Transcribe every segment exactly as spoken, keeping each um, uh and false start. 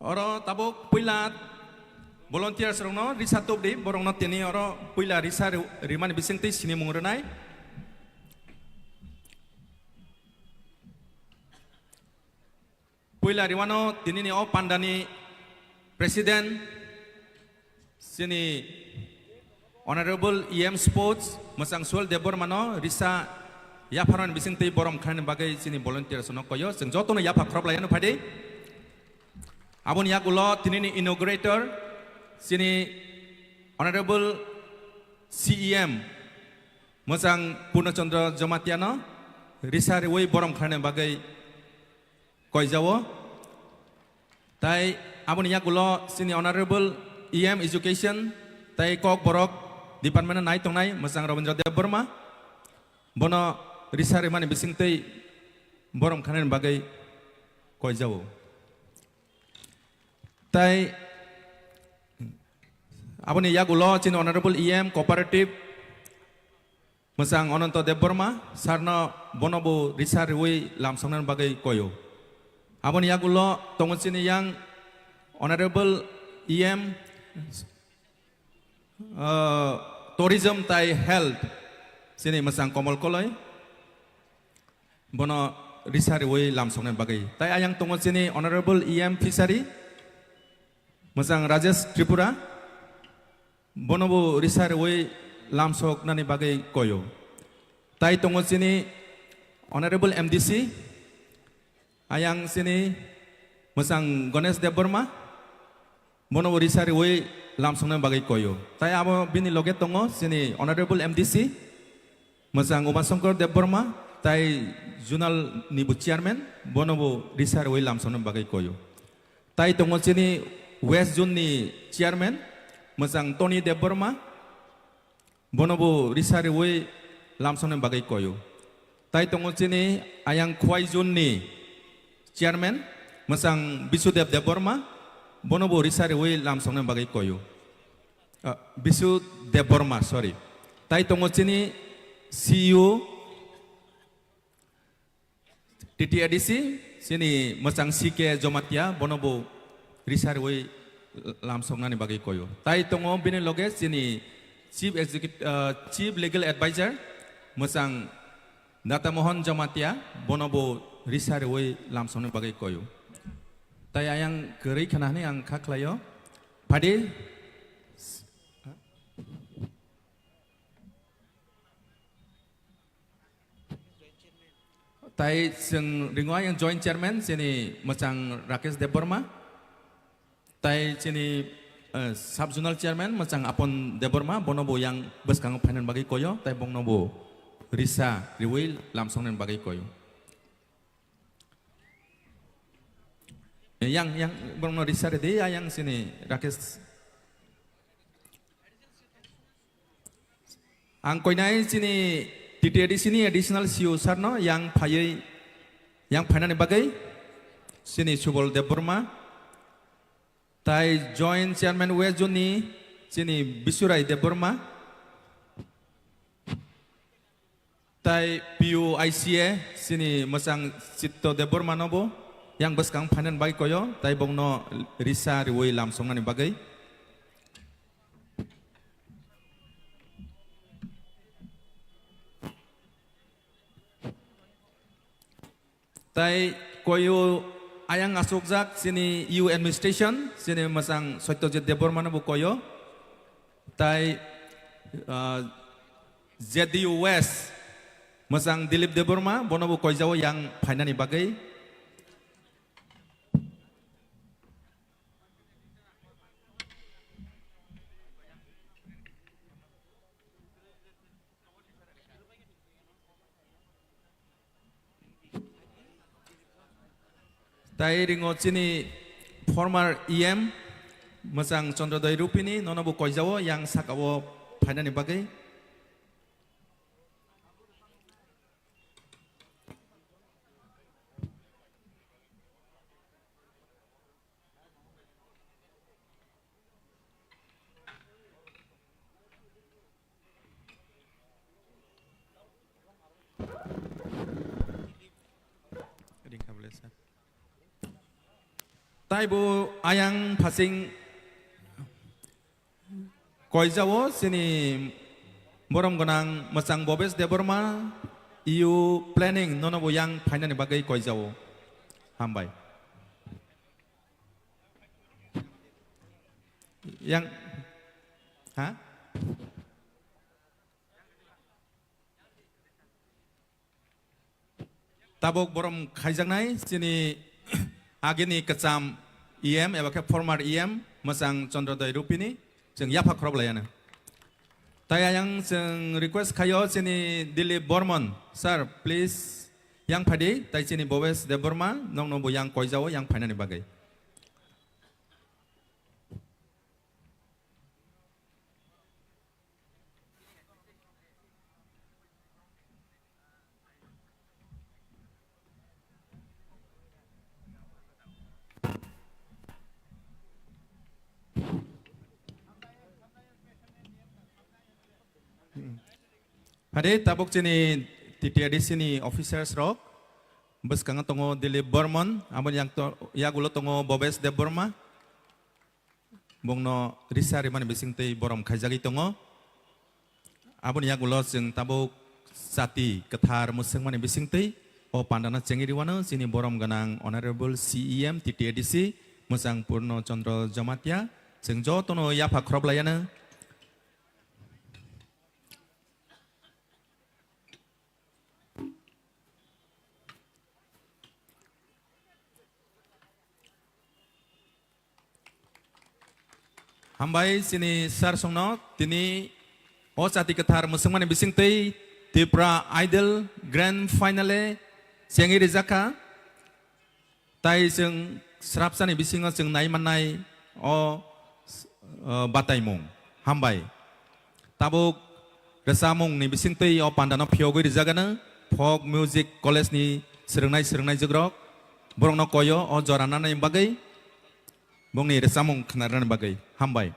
Oro tabuk puila volunteers rokno risa tubdi, borokno tini oro puila risa ri-, rimani bisingtwi sinimung rwnai. Puila riwano tinini o pandani president, chini Honorable E M Sports, Mwchang Suel Debbarmano risa yapharmani bisingtwi borom khlaini bagwi chini volunteers no koyo. Chwng jotono yapha khoroplaiano phaidi. Aboni yagulo tinini inaugurator, chini Honorable C E M, Mwchang Purno Chandra Jamatiano risa riwi borom khlaini bagwi koijao. Tai aboni yagulo chini Honorable E M Education tai Kokborok Department nai tongnai Mwchang Rabindra Debbarma, bono risa rimani bisingtwi borom khlaini bagwi koijao. Tai aboni yagulo chini Honorable E M Cooperative Mwchang Ananto Debbarma, sarno bono bo risa riwi lamsoknani bagwi koyo. Aboni yagulo tongo chini yang Honorable E M, uh, Tourism tai Health, chini Mwchang Komol Koloi, bono risa riwi lamsoknani bagwi. Tai ayang tongo chini Honorable E M Fishery, Mwchang Rajesh Tripura, bono bo risa riwi lamsoknani bagwi koyo. Tai tongo chini Honorable M D C, ayang chini Mwchang Ganesh Debbarma, bono bo risa riwi lamsoknani bagwi koyo. Tai abo bini loge tongo chini Honorable M D C, Mwchang Umashankar Debbarma, tai Zonal ni bo chairman, bono bo risa riwi lamsoknani bagwi koyo. Tai tongo chini West Zone ni chairman, Mwchang Tony Debbarma, bono bo risa riwi lamsoknani bagwi koyo. Tai tongo chini ayang Khwai Zone ni chairman, Mwchang Bisudev Debbarma, bono bo risa riwi lamsoknani bagwi koyo. Ah, Bisu Debbarma, sorry. Tai tongo chini C E O, T T A D C, chini Mwchang C K Jomatia, bono bo risa riwi lamsoknani bagwi koyo. Tai tongo bini loge chini Chief Executive, ah, Chief Legal Advisor, Mwchang Data Mohan Jomatia, bono bo risa riwi lamsoknani bagwi koyo. Tai ayang kwrwi khna hwnwi ang kha khlaio. Phaidi. Tai chwng ringo ayang joint chairman chini Mwchang Rakesh Debbarma. Tai chini, eh, sub zonal chairman Mwchang Apon Debbarma, bono bo yang bwskango phainani bagwi koyo, tai bongno bo risa riwi lamsoknani bagwi koyo. Yang, yang, borokno risa ridi, ayang chini Rakesh. Ang koinai chini T T A D C ni additional C E O sir no yang phaiwi, yang phainani bagwi chini Subol Debbarma, tai joint chairman West Zone ni chini Bisurai Debbarma, tai P U I C A chini Mwchang Chitto Debbarma no bo yang bwskang phainani bagwi koyo, tai bongno risa riwi lamsoknani bagwi. Tai koyo ayang asukjak chini U administration, chini Mwchang Satyajit Debbarma no bo koyo. Tai, ah, Z D U West, Mwchang Dilip Debbarma, bono bo koijao yang phainani bagwi. Tai ringo chini former E M Mwchang Chandrodoi Rupini, nono bo koijao yang sakao phainani bagwi. Taibo ayang phasing koijao chini borom gwnang mwchang Bobes Debbarma, E U planning nono bo yang phainani bagwi koijao. Hambai. Yang, ha? Tabuk borom khaijaknai chini agini kwcham E M eba khe former E M mwchang Chandrodoi Rupini chwng yapha khorok laiano. Tai ayang chwng request khaio chini Dilip Bormon, sir, please yang phaidi, tai chini Bobes Debbarma nokno bo yang koijao yang phainani bagwi. Hade tabuk chini T T A D C ni officers rok bwskango tongo Dilip Bormon, aboni yak to-, yagulo tongo Bobes Debbarma. Bongno risa rimani bisingtwi borom khaijagwi tongo. Aboni yagulo chwng tabuk chati kwthar mwswkmani bisingtwi o pandano chengwi riwano chini borom gwnang Honorable C E M T T A D C mwchang Purno Chandra Jamatia. Chwng jotono yapha khoroplaiano. Hambai chini sir songno tini o chati kwthar mwswkmani bisingtwi Tripura Idol Grand Finale chengwi rijak kha. Tai chwng srapsani bisingo chwng nai mannai o, o bataimung. Hambai. Tabuk rwchapmungni bisingtwi o pandano phiyogwi rijagano Folk Music College ni swrwngnai swrwngnaijwkrok borokno koyo o jora nanani bagwi, bongni rwchapmung khwnarnani bagwi. Hambai.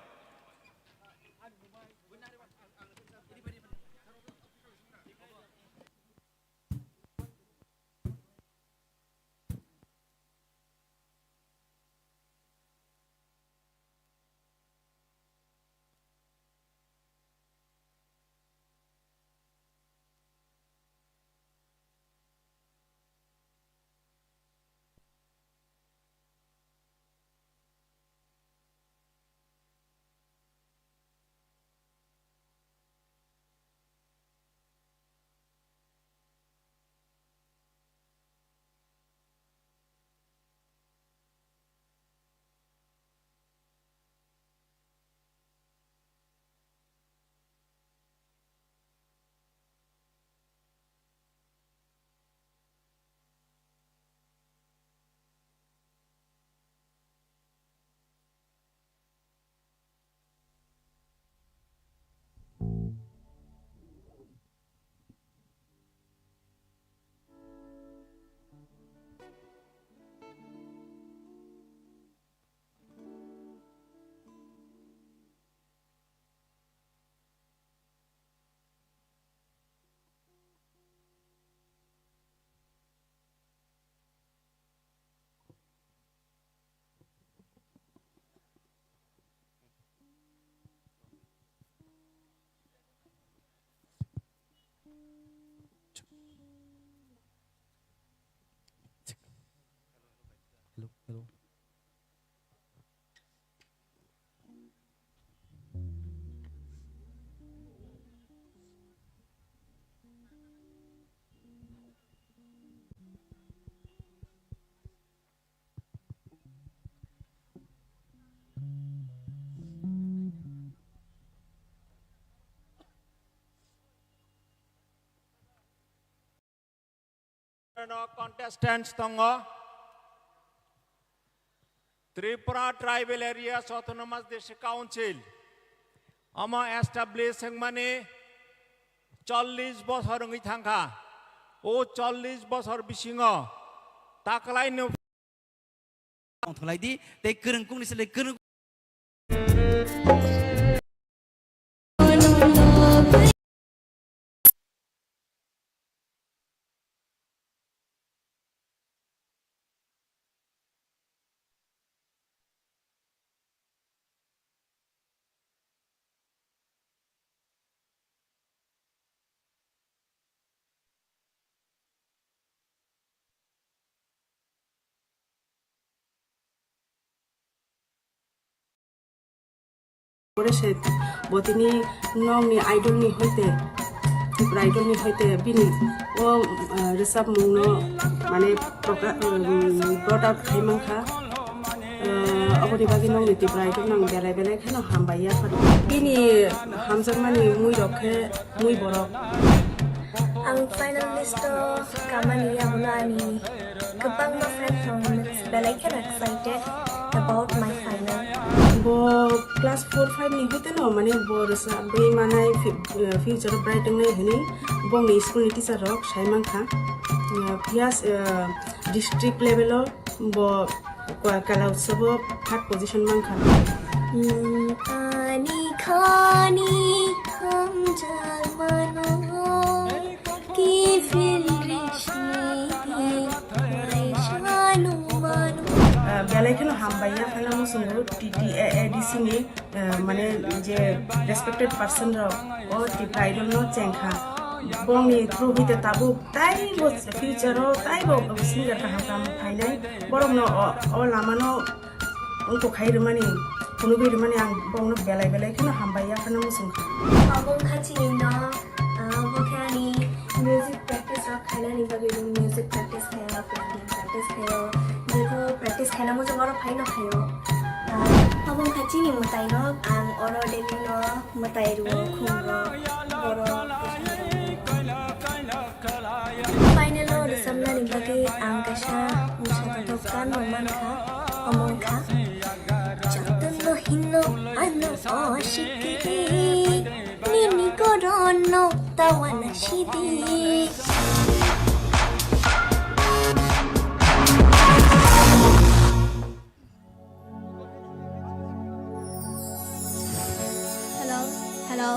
Hello, hello. Contestants tongo. Tripura Tribal Areas Autonomous District Council omo establish wngmani chollish bosor wngwi thangkha. O chollish bosor bisingo taklaino tongthok lai di, tei kwrwng kukni slai kwrwng Pore se bo tini nokni idol ni hoite, Tripura Idol ni hoite bini o, eh, rwchapmung no mane proka-, um, brought out khai mankha. Eh, oboni bagwi nokni Tripura Idol no ang belai belai kheno hambai ya phano. Bini hamjakmani mui rok khe mui borok. Ang final list o kamani yagulo ani kwbangma friend rok belai kheno excited about my final. Bo class four five ni hoite no mane bo rwchapwi manai fi-, eh, future bright wngnai hwnwi bongni school ni teacher rok sai mankha. Eh, phiya, eh, district level o bo Kala Utsav o third position mankha. Hmm, ani khani hamjakmano kiphil rishni di maisano mano. Ah, belai kheno hambai ya phano muchungo T T A A D C ni, ah, mane je respected person rok o Tripura Idol no chengkha. Bongni through hite tabuk taibo future o taibo singer kaham kaham phainai. Borokno o, o lamano wngkuk khai rwmani, phunugwi rwmani ang borokno belai belai kheno hambai ya phano muchungkha. Abo wngkha chini no, ah, bo khe ani music practice rok khainani bagwi bo music practice khaio, painting practice khaio, jebo practice khaina muchung oro phaino khaio. Ah, abo wngkha chini mwtai no, ang oro daily no mwtai rwo, khum rwo, borok. Final o rwchapnani bagwi ang kaisa mwsajwk gan rok mankha, omo wngkha, "Jotono hino ano oshikiri, nini gorono tawana shidi." Hello, hello.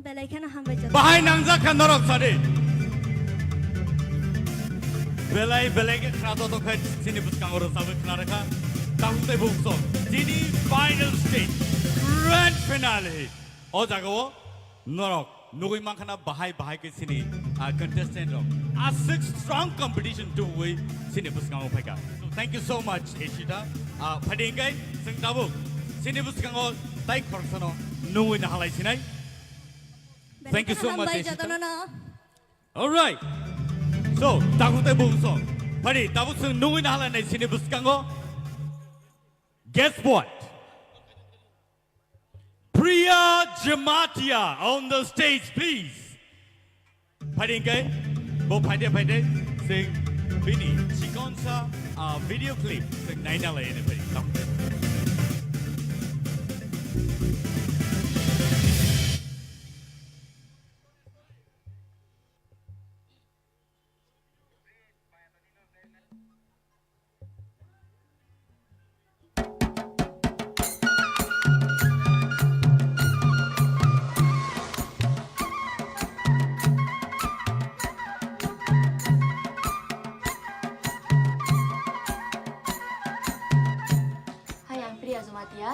Belai kheno hambai jotto. Bahai nangjak kha norok sadi. Belai belai khe khna joto khe chini bwskango rwchabwi khna rwkha. Tabuk tei bukso chini final stage, grand finale. O jagao norok nugwi mankha na bahai bahai khe chini, ah, contestant rok aswk strong competition tubui chini bwskango phaikha. So, thank you so much, Ishita. Ah, phaidi hwnkhe chwng tabuk chini bwskango tai khoroksano nugwi nahalai sinai. Thank you so much, Ishita. Belai kheno hambai jotono no. All right. So, tabuk tei bukso. Phaidi tabuk chwng nugwi nahalai nai chini bwskango. Guess what? Priya Jamatia on the stage, please. Phaidi hwnkhe, bo phaide phaide, chwng bini chikonsa, ah, video clip chwng naina lai ani phaidi. Hai, ang Priya Jamatia.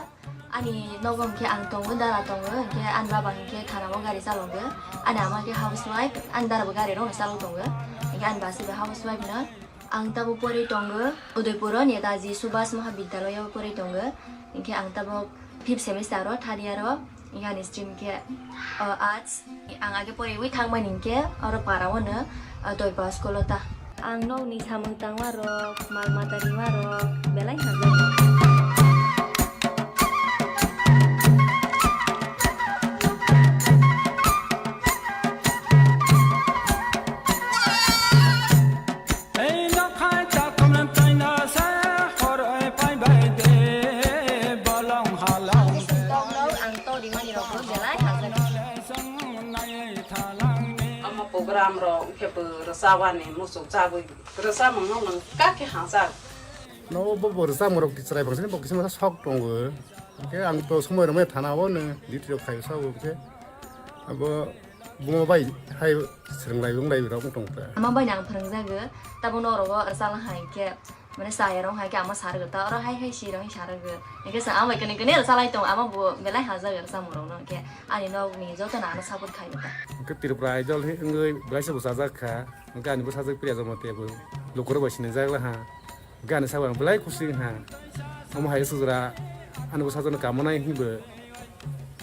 Ani nogo hwnkhe ang tongo, dara tongo, hwnkhe ani baba hwnkhe thanao gari chalogo. Ani ama khe housewife, ani dara bo gari rokno chalok tongo. Hwnkhe ani basi bo housewife no. Ang tabuk porwi tongo Udaipuro Netaji Subhas Mahabidyalaya o porwi tongo. Hwnkhe ang tabuk fifth semester o, third year o. Hwnkhe ani stream khe, o, arts. Ang age porwi thangmani hwnkhe oro para o no, o, Doipa school o ta. Ang nokni samung tangmarok, mal mata rimarok belai hamjak. Ei nokhai takhumna taina se khoroi phaibai de bolong halong. Ang to rimani rokbo belai hamjak. Omo program rok khe bo rwchapani muchuk chagwi rwchapmung no nwng kha khe hamjak. No bo bo rwchapmung rok chwrai bangsa ni bo kisa masa sok tongo. Hwnkhe ang to somoi rwmai thana o nwng duty rok khai sao hwnkhe abo buma bai hai swrwng lai wng lai rok wng tong ta. Ama bai nang phwrwng jago, tabuk no oro o rwchapna hai khe. Mane chaya rok hai khe ama sarwgwi ta, oro hai hai si rok sarwgwi. Hwnkhe chwng ama bai kwnwi kwnwi rwchalai tongo, ama bo belai hamjak rwchapmung rok no, hwnkhe ani nok ni joto no ano support khai ta. Hwnkhe Tripura Idol hi wngwi belai se bwsajak kha, hwnkhe ani bwsajak Priya Jamatia bo lukurok bai sinijak la ha, hwnkhe ani sakbai ang belai kusi wng ha. Omo hai se jora ani bwsajak no kamonai hinwi bo.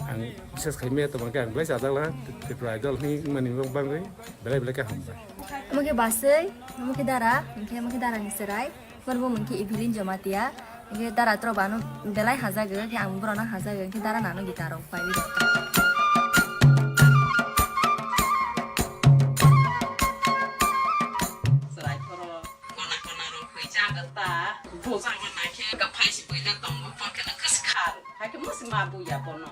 Ang bises khai maya tongma khe ang belai chajak laha, Tripura Idol hwnwi wngmani bagwi belai belai khe hambai. Omo khe Baswi, omo khe Dara, hwnkhe omo khe Dara ni chwrai, borok bo mung khe Evelyn Jamatia, hwnkhe Dara tro bano belai hajago, hwnkhe ang borok no hajago, hwnkhe Dara nano guitar rok pai. Chwrai phoro kona kona rok hwi jago ta, bo jago na khe kwphai se buila tongo, bo khe no kwskhar. Hai khe musi ma bu ya bono.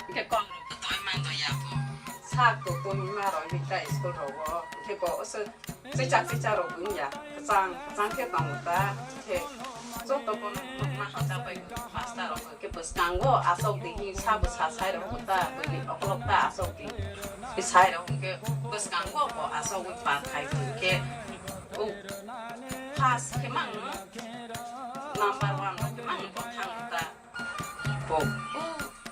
Hingke kok rok bo toi man do ya bo. Sak to toi ma rok hingke school rok bo. Hingke bo se chicha chicha rok bo ya. Kachang kachang khe tongo ta. Hingke joto bono ma ha ta bai master rok hingke bwskango asok di hi sa bo sa sai rok ta bwli okolog ta asok di. Bi sai rok hingke bwskango bo asok wi pa khai hingke. O first khe mang number one rok khe mang bo thang ta. Bo,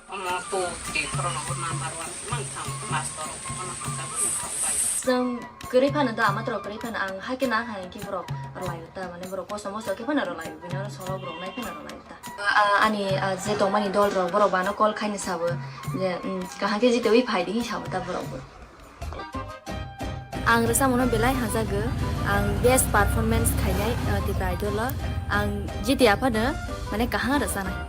omo two, three, four no number one mang thang, master rok bono hamjagwi thang bai. Chwng kwrwi phano do, ama toro kwrwi phano ang hakhe na hai khe borok rwlai ta, mane borok kosom moso khe phano rwlai, bini oro solo borok nai phano rwlai ta. Ah, ani, ah, je tongmani dol rok borok bano call khaini sabo je, um, kaham khe jitewi phai di hinwi sabo ta borok bo. Ang rwchapmungno belai hamjago. Ang best performance khainai, uh, Tipra Idol o. Ang jiti aphano mane kaham rwchanai.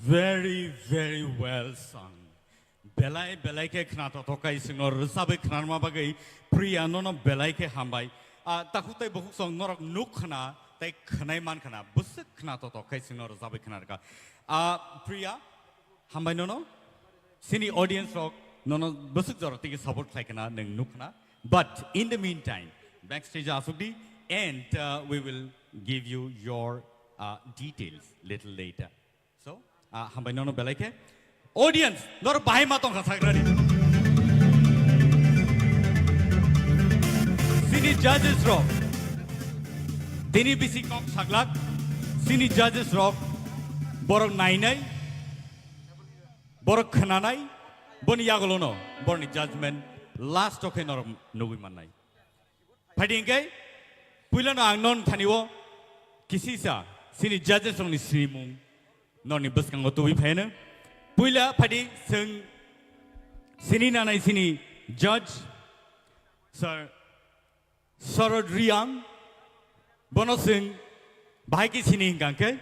Very, very well sung. Belai, belai khe khna tothokai singno rwchabwi khnarma bagwi Priya nono belai khe hambai. Ah, takhuk tei bukhuk song norok nuk khna tei khwnai man khna. Bwswk khna tothokai singno rwchabwi khnarkha. Ah, Priya, hambai nono. Sini audience rok nono bwswk jora tiki support khlai khna nwng nuk khna. But in the meantime, backstage asukdi and, uh, we will give you your, uh, details little later. So, ah, hambai nono belai khe. Audience, nor bahai ma tongkha sagrani. Sini judges rok. Tini bisi kok saglak. Sini judges rok. Borok nainai. Borok khnanai. Boni yagulono. Borni judgment. Last o khe norok nugui mannai. Phaidi hingke, puilano ang non thani o kisisa sini judges rokni sinimung noni bwskango tubui phaino. Puila phaidi sing sini nanai sini judge, Sir Sarod Riang, bono sing bahai ki sini hingka hingke,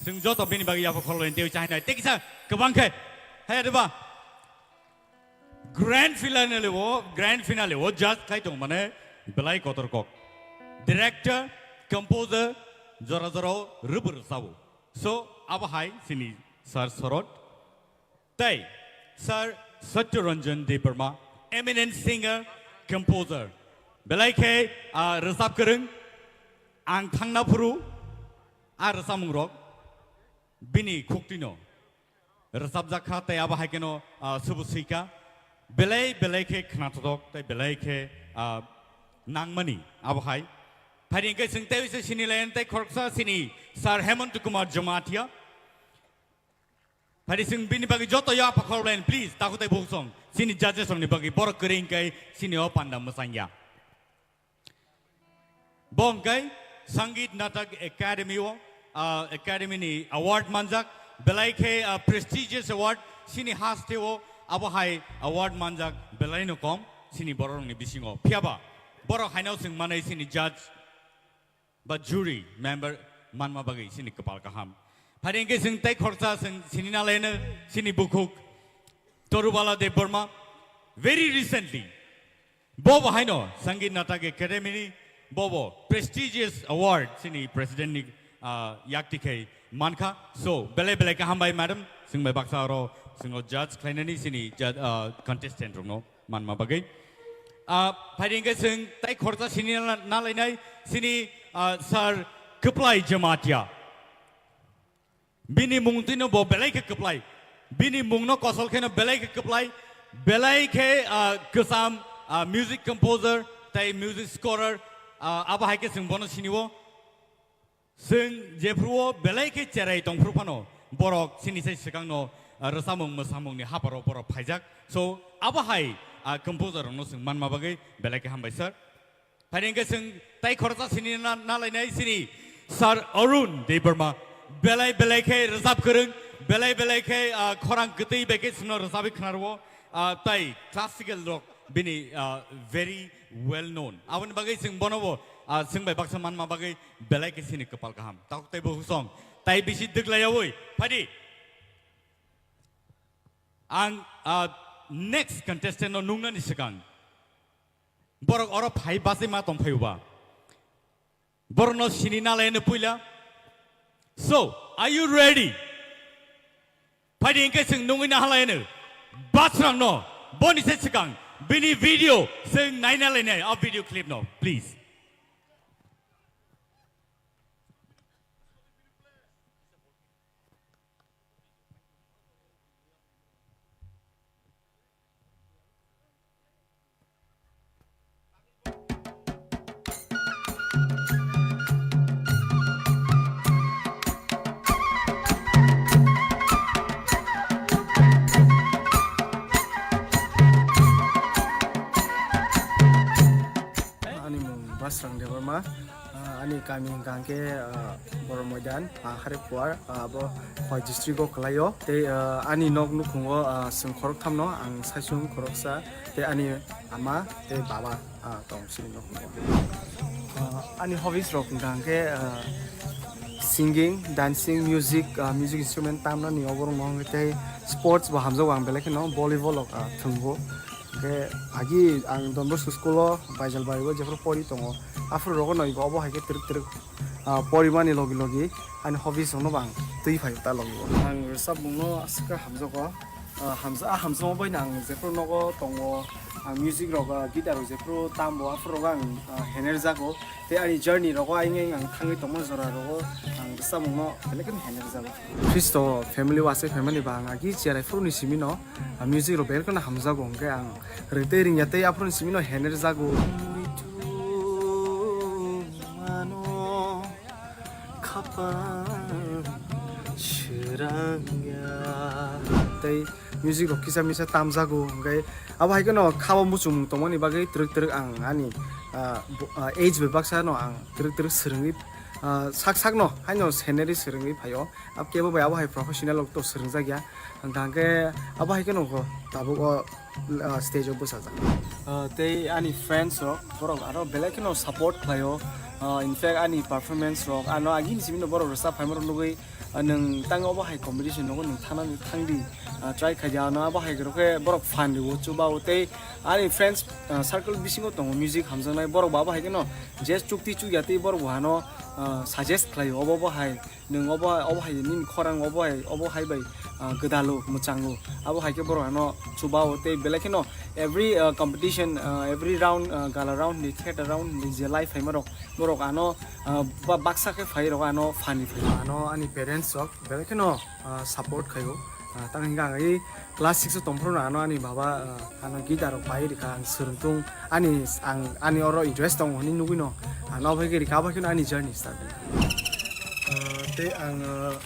sing joto bini bagi yapo kholo ente ucha hinai, tekisa kebang khe, hai adeba. Grand finale o, grand finale o judge khai tong mane belai kotor kok. Director, composer, jora jora o rwbwrw sabo. So, abo hai sini Sir Sorot. Tei Sir Satya Ranjan Debbarma, eminent singer, composer. Belai khe, ah, rwchap kwrwng, ang thangna phuru, a rwchapmung rok, bini khuktino. Rwchapjak kha tei abo hai kheno, ah, subu swi kha. Belai belai khe khnathok tei belai khe, ah, nangmani abo hai. Phaidi hingke chwng tei se sini line tei khoroksa sini Sir Hemant Kumar Jamatia. Phaidi chwng bini bagwi joto ya pakhor line, please, takhuk tei bukhuk song. Sini judges rokni bagwi borok kwrwi hingke sini o panda mwchangya. Bo hwnkhe Sangeet Natak Academy o, ah, Academy ni award manjak, belai khe, ah, prestigious award, sini haste o abo hai award manjak belai no kom, sini borok ni bisingo. Phiyaba borok haino chwng manai sini judge ba jury member manma bagwi sini kwpal kaham. Phaidi hingke chwng tei khoroksa chwng sini nalaino sini bukhuk Torubala Debbarma. Very recently, Bobo haino Sangeet Natak Academy ni bobo prestigious award sini president ni, ah, yakti khai mankha. So, belai belai khe hambai madam, chwng bai baksa oro chwng o judge khlainani sini judge, ah, contestant rokno manma bagwi. Ah, phaidi hingke chwng tei khoroksa sini na, nalainai sini, ah, Sir Kwplai Jamatia. Bini mung twino bo belai khe kwplai. Bini mungno kosol kheno belai khe kwplai. Belai khe, ah, kwcham, ah, music composer tei music scorer, ah, abo hai khe chwng bono sinio. Chwng jephruo belai khe cherai tongphru phano borok chini sai swkangno, ah, rwchapmung mwsamungni haparo borok phaijak. So, abo hai, ah, composer rokno chwng manma bagwi belai khe hambai sir. Phaidi hingke chwng tei khoroksa sini na, nalainai sini Sir Arun Debbarma. Belai belai khe rwchap kwrwng, belai belai khe, ah, khorang kwtwi bai khe chwngno rwchapwi khnarwo, ah, tei classical rock bini, ah, very well known. Aboni bagwi chwng bono bo, ah, chwng bai baksa manma bagwi belai khe sini kwpal kaham. Takhuk tei bukhuk song tei bisi dwglaiyawi phaidi. Ang, ah, next contestant no nungnani swkang. Borok oro phai bachai ma tong phai uba. Borokno sini nalaino puila. So, are you ready? Phaidi hingke chwng nungwi nahalaino. Basrangno, boni se swkang, bini video chwng naina lainai, a video clip no, please. Ani mung Basrang Debbarma. Ah, ani kami hingka hingke, ah, Borok Moidan, ah, Harikuar, ah, abo Khowai district o kwlaio. Tei, ah, ani nok nukhungo, ah, chwng khoroktham no, ang saichung khoroksa, tei ani ama tei baba, ah, tong chini nukhungo. Ah, ani hobbies rok hingka hingke, ah, Singing, dancing, music, ah, music instrument tamnani oborok no hwnkhe tei sports bo hamjago ang belai kheno volleyball rok, ah, thwngbo. Hwnkhe agi ang Don Bosco school o Baijalbari o jephru pori tongo, aphuru rogo no ibo obo hai khe twrwk twrwk, ah, porimani logi logi ani hobbies rok no bo ang twi phai ta logi o. Ang rwchapmung no aswk khe hamjago. Ah, hamsa-, ah, hamjakma bai no ang jephru nogo tongo, ang music rok, ah, guitar rok jephru tambo, aphuru rogo ang, ah, hener jago. Tei ani journey rogo ayang ayang ang thangwi tongma jora rogo ang rwchapmung no belai kheno hener jago. Khristo family o aswk family ba ang agi cherai phuru ni simi no, ah, music rok belai kheno hamjago, hwnkhe ang ring tei ringya tei aphuru ni simi no hener jago. Khapang srangya. Tei music rok kisa misa tamjago, hwnkhe abo hai kheno khabo muchungmung tongmani bagwi twrwk twrwk ang ani, ah, bo-, ah, age bai baksa no ang twrwk twrwk swrwngwi, ah, sak sak no haino scenery swrwngwi phaio. Ab kebo bai abo hai professional rok to swrwngjak ya, hwnkhe abo hai kheno kho tabuk o, ah, stage o bwsajak. Ah, tei ani friends rok borok aro belai kheno support khlaio. Ah, in fact ani performance rok ano agini simi no borok rwchap phaima rok nugwi, ah, nwng tang obo hai competition rogo nwng thangna thangdi, ah, try khaidi ano abo hai rok khe borok fan rwo chuba o tei ani friends, ah, circle bisingo tongo music hamjaknai borok bo abo hai kheno je chukti chukya tei borok bo ano, ah, suggest khlaio obo bo hai nwng obo, obo hai nini khorang obo hai, obo hai bai, ah, gwdalo mwchango. Abo hai khe borok ano chuba o tei belai kheno every, ah, competition, ah, every round, ah, gala round ni, theater round ni je live phaima rok, borok ano, ah, ba-, baksa khe phai rok ano fan ni phai. Ano ani parents rok belai kheno, ah, support khaio. Ah, tang hingkha ang i class six o tongphuru no ano ani baba, ah, ano guitar rok pai rikha, ang swrwngtung, ani, ang, ani oro interest tongo hinwi nugwi no, ano abo hai khe rikha, abo hai kheno ani journey start. Ah, tei ang, ah,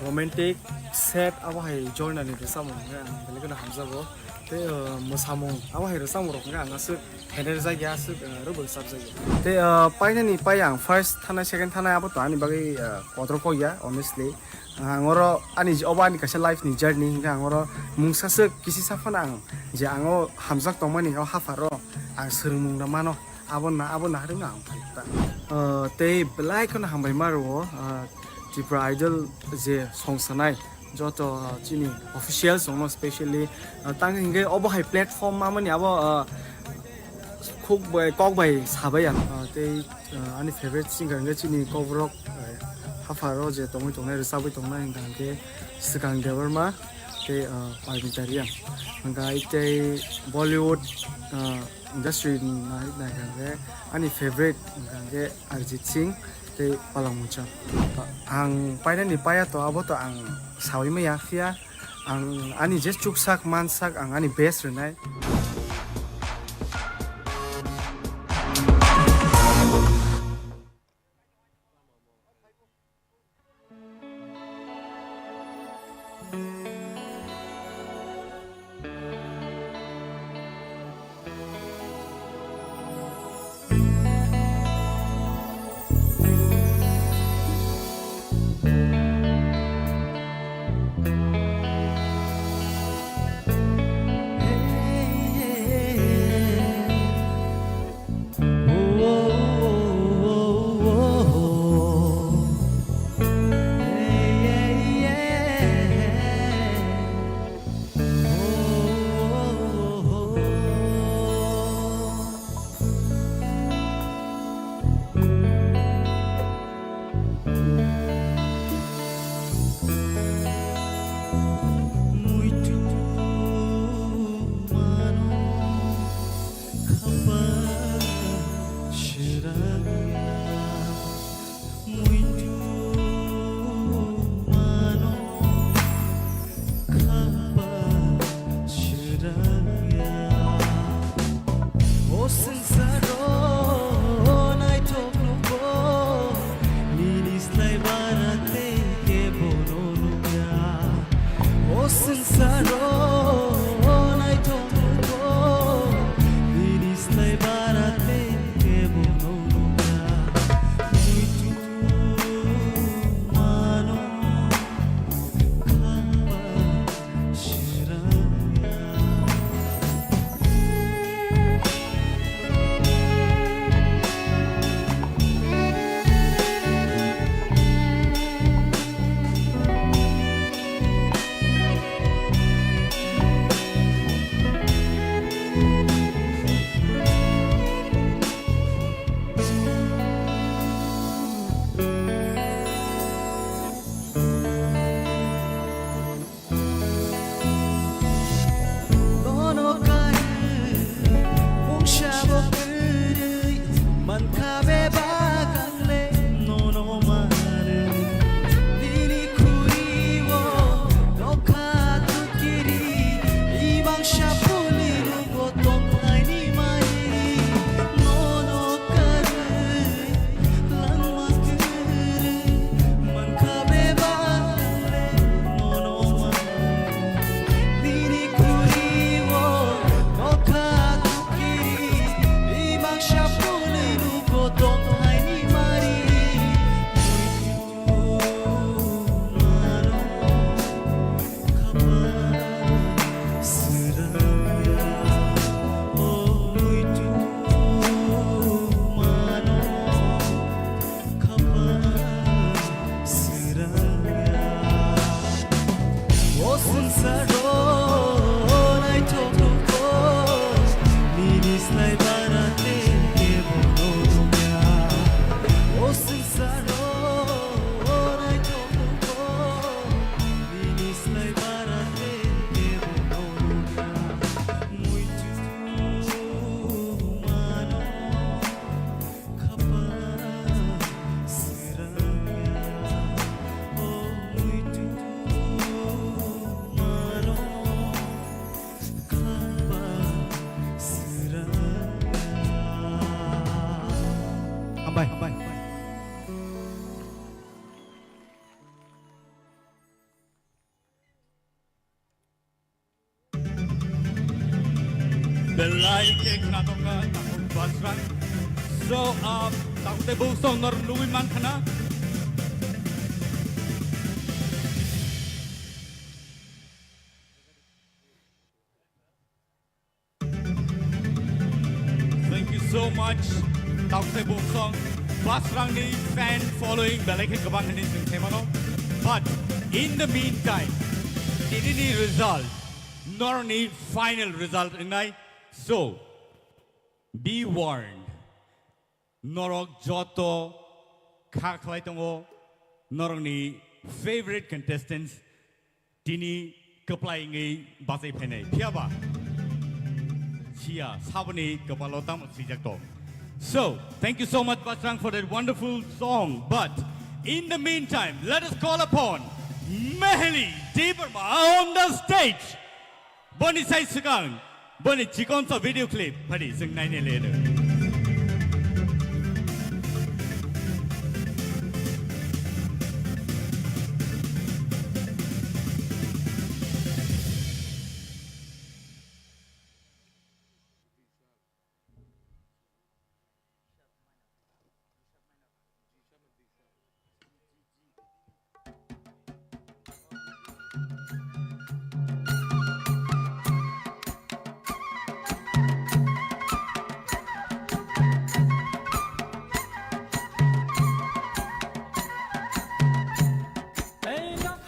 romantic, sad abo hai genre ni rwchapmung hwnkhe ang belai kheno hamjago. Tei, ah, mwsamung abo hai rwchapmung rok hwnkhe ang aswk hener jakya, aswk, ah, rwbwk chapjakya. Tei, ah, painani pai ang first thanai, second thanai abo to ani bagwi, ah, kotor kokya, honestly. Ang oro ani je-, obo ani kaisa life ni journey hingkhe ang oro mungsa swk kisi sa phano ang je ang o hamjak tongmani o hapharo ang swrwngmung rw mano, abo na, abo naharwi no ang phai ta. Ah, tei belai kheno hambai ma rwo, ah, Tripura Idol je song sanai joto, ah, chini officials rokno specially, ah, tang hingkhe obo hai platform mamani abo, ah, khuk bai, kok bai sabai ang, ah, tei, ah, ani favorite singer hingkhe chini kokborok, ah, hapharo je tongwi tongnai, rwchabwi tongnai hingkha hingkhe Swkang Debbarma tei, ah, Parmita Reang. Hingkha tei Bollywood, ah, industry ni nai-, naikha hingkhe ani favorite hingkha hingkhe Arijit Singh tei Palak Muchal. Ang painani paya to abo to ang sawi maya, phiya ang ani je chuksak mansak ang ani best rwnai. Bye. Bye. Belai khe khna tongkha Takhuk Basrang. So, ah, Takhuk tei Bungsong nor nugwi mankha na? Thank you so much, Takhuk tei Bungsong. Basrangni fan following belai khe kwbang hinwi chwng khaimano. But in the meantime, tinini result, norokni final result wngnai. So, be warned. Norok joto kha khlai tongo, norokni favorite contestants tini kwplai wngwi bachai phainai. Phiyaba siya saboni kwpalo tamo swijak tong. So, thank you so much, Basrang, for that wonderful song. But in the meantime, let us call upon Meheli Debbarma on the stage. Boni sai swkang, boni chikon sa video clip phadi chwng nainai le.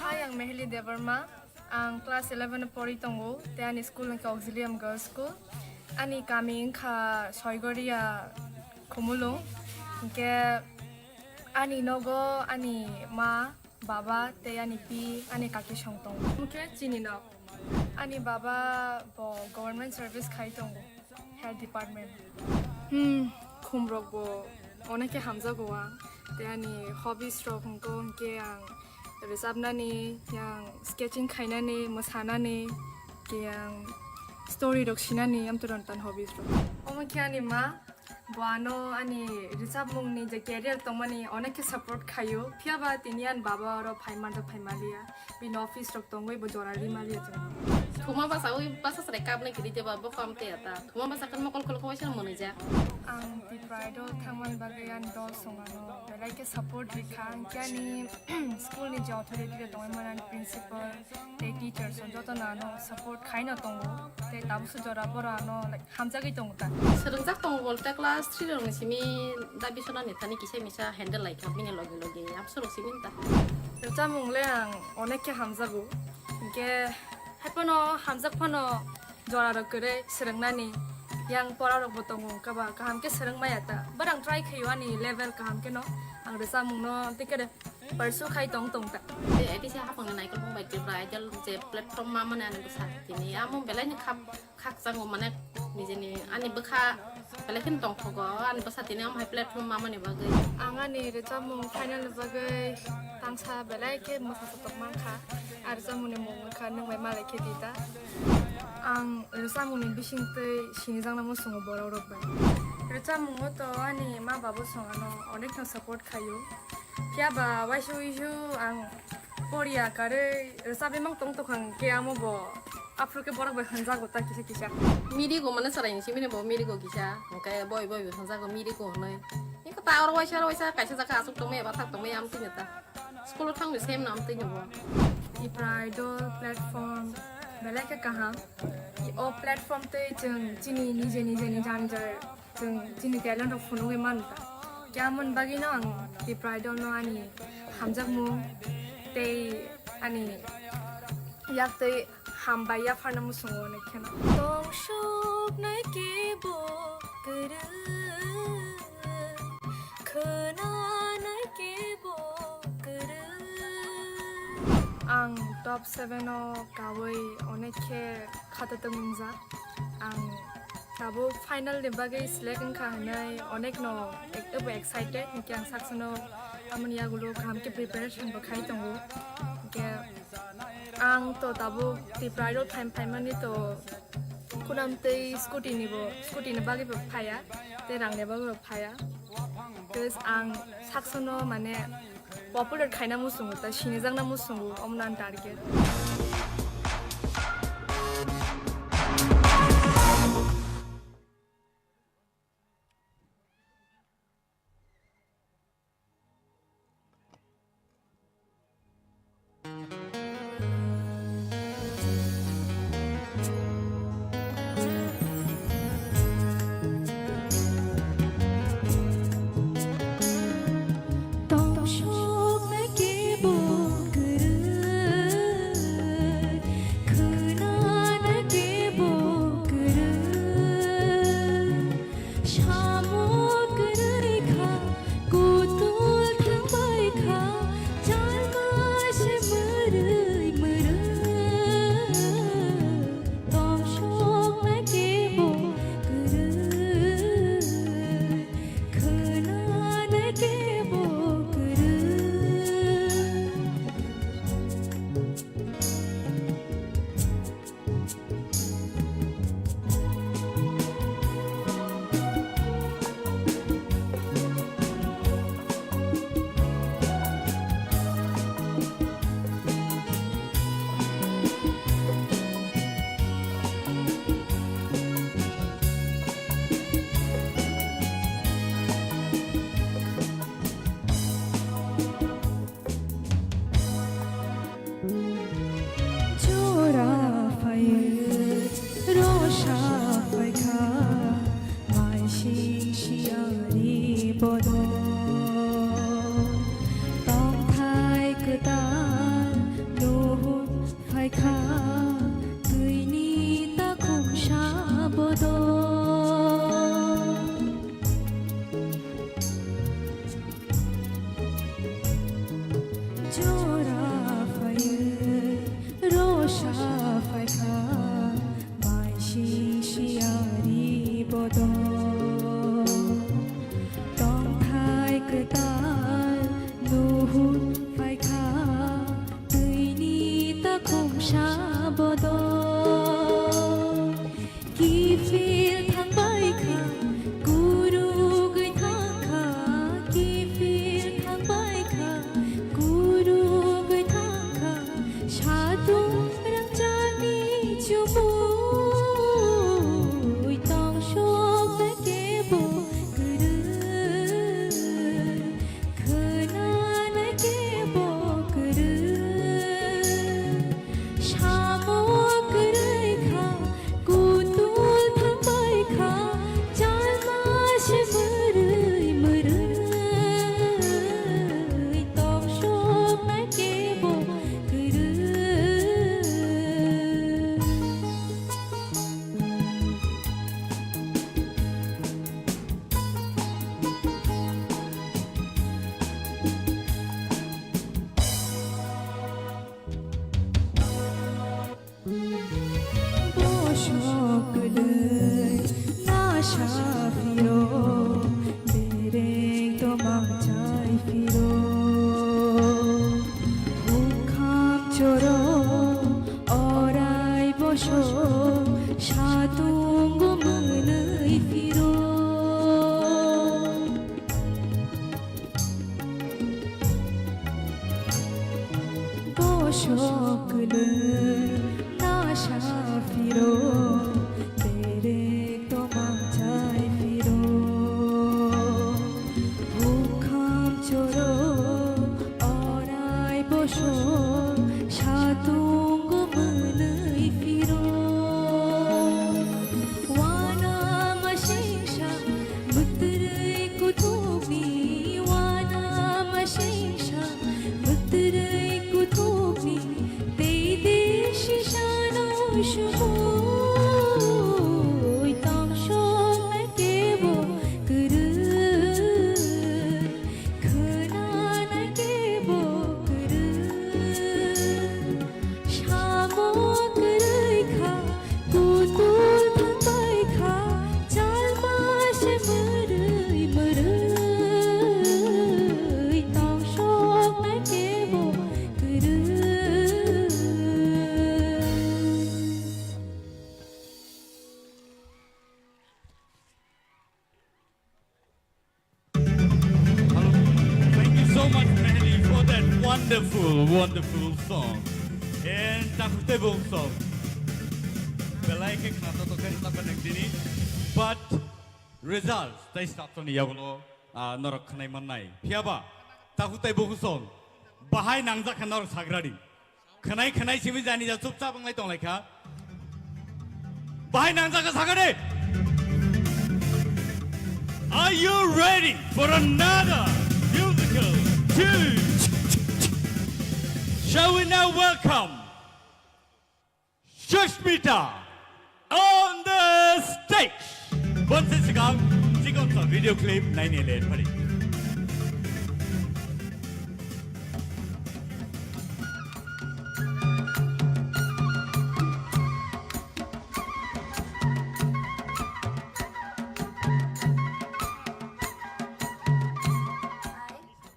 Hi, ang Meheli Debbarma. Ang class eleven o pori tongo, tei ani school wngkha Auxilium Girls School. Ani kami wngkha Soigoria Khumulwng. Hinkhe ani nogo ani ma, baba tei ani pi, ani kaki song tongo. Hinkhe chini nok. Ani baba bo government service khai tongo. Health department. Hmm, khumrok bo onek khe hamjago ang. Tei ani hobbies rok hwnkhe, hwnkhe ang rwchapnani, yang sketching khainani, mwsanani, tei ang story rok sinani, amtwrwng tan hobbies rok. Omo khe ani ma, bo ano ani rwchapmungni je career tongmani onek khe support khaio, phiyaba tini ani baba oro phai manjak phai maliya. Bini office rok tongwi bo jora ri maliya chwng. Thuma basa wi basa chwrai kapnai kiri jeba bo kam te ata. Thuma basa kan mokol kol khawaisa mwnwi ja. Ang Tipra Idol thangmani bagwi ani dol songano belai khe support ri kha. Ang khe ani school ni je authority rok tongwi mani ani principal tei teachers rok joto no ano support khai no tongo. Tei tabukso jora boro ano, like, hamjagwi tongo ta. Swrwngjak tongo bolte class three rokni simi dabi sonani thani kisa misa handle lai kha bini loge loge absorok simi ta. Rwchapmung le ang onek khe hamjago, hinkhe haiphano hamjak phano jora rok kwrwi swrwngnani yang pora rok bo tongo, wngkha ba kaham khe swrwng maya ta. But ang try khaio ani level kaham khe no, ang rwchapmung no tei khe pursue khai tong tong ta. Tei A D C hapang ni naikolmung bai Tipra Idol je platform ma mani ani bwsa tini amo belai ni khap khakchangma mane nijeni ani bwkha belai kheno tongthogo ani bwsa tini omo hai platform mamani bagwi. Ang ani rwchapmung final ni bagwi tangsa belai khe mwsa sotok mankha. A rwchapmungni mung wngkha Nwng Bai Malai Khe Di Ta. Ang rwchapmungni bisingtwi sinijakna muchungo borok rok bai. Rwchapmungo to ani ma babo song ano onekno support khaio. Phiya ba waisa uisu ang poriya karwi rwchapwi mang tong tokha hwnkhe amo bo aphuru khe borok bai hwnjago ta kisa kisa. Mirigo mane chwrai ni simi bo mirigo kisa, hwnkhe boi boi bo hwnjago mirigo hwnwi. Eko ta oro waisa oro waisa kaisa jaga aswk tongmaya bathak tongmaya amtwino ta. School o thangwi sem no amtwino bo. Tipra Idol platform belai khe kaham. O platform tei chwng chini nije nije ni jani jai Chwng chini talent rok phunugwi mano ta. Khe amoni bagwino ang Tipra Idol no ani hamjakmung tei ani yaktwi hambai yapharna muchungo, onek kheno. Tong suknai kebo kwrwng, khwnanai kebo kwrwng. Ang top seven o kawi onek khe khatatwng wngjak. Ang tabuk final ni bagwi select wngkha hwnwi onekno ek-, ebo excited, hinkhe ang saksono amoni yagulo kaham khe preparation bo khai tongo. Hinkhe ang to tabuk Tipra Idol phaim phaimani to Khunam tei scooty ni bo, scooty ni bagwi bo phaya, tei rang ni bagwi bo phaya. Because ang saksono mane popular khaina muchungo, ta sinijakna muchungo, omo no ang target. Tongthoknai kebo kwrwi, khwnanai kebo kwrwi. Samo kwrwi kha, kutul thangbai kha, chalma se mwrwi mwrwi. Tongthoknai kebo kwrwi, khwnanai kebo kwrwi. Jora phaiwi rosa phaikha, maising siyari bodol. Tongthai kwtal nuhun phaikha, twini takhumsa bodol. Jora phaiwi rosa phaikha, maising siyari bodol. Tongthai kwtal nuhun phaikha, twini takhumsa bodol. Kiphil thangbai kha, kurugwi thang kha, kiphil thangbai kha, kurugwi thang kha, satung rangchakni chumui tongthoknai kebo kwrwi. Khwnanai kebo kwrwi, samo kwrwi kha, kutul thangbai kha, chalma se mwrwi mwrwi, tongthoknai kebo kwrwi. Bosok kwlwi nasa phiro, bereng tongma chai phiro. Hukham choro orai bosok satungo mwnwi phiro. Bosok kwlwi nasa phiro, bereng tongma chai phiro. Hukham choro orai bosok satungo mwnwi phiro. Wana masingsa mwtwrwi kuthukni, wana masingsa mwtwrwi kuthukni, tei de sisano sumo. Wonderful, wonderful song. And takhuk tei bung song. Belai khe khna to khe ta panang dini. But results tei start ni yagulo, ah, norok khnai mannai. Phiyaba takhuk tei bung song. Bahai nangjak kha norok sagradi. Khnai khnai simi jani ja chupchap wnglai tong lai kha. Bahai nangjak kha sakha de. Are you ready for another musical tune? Shall we now welcome Sushmita on the stage? Bonsi sikang chikon sa video clip naini le phari.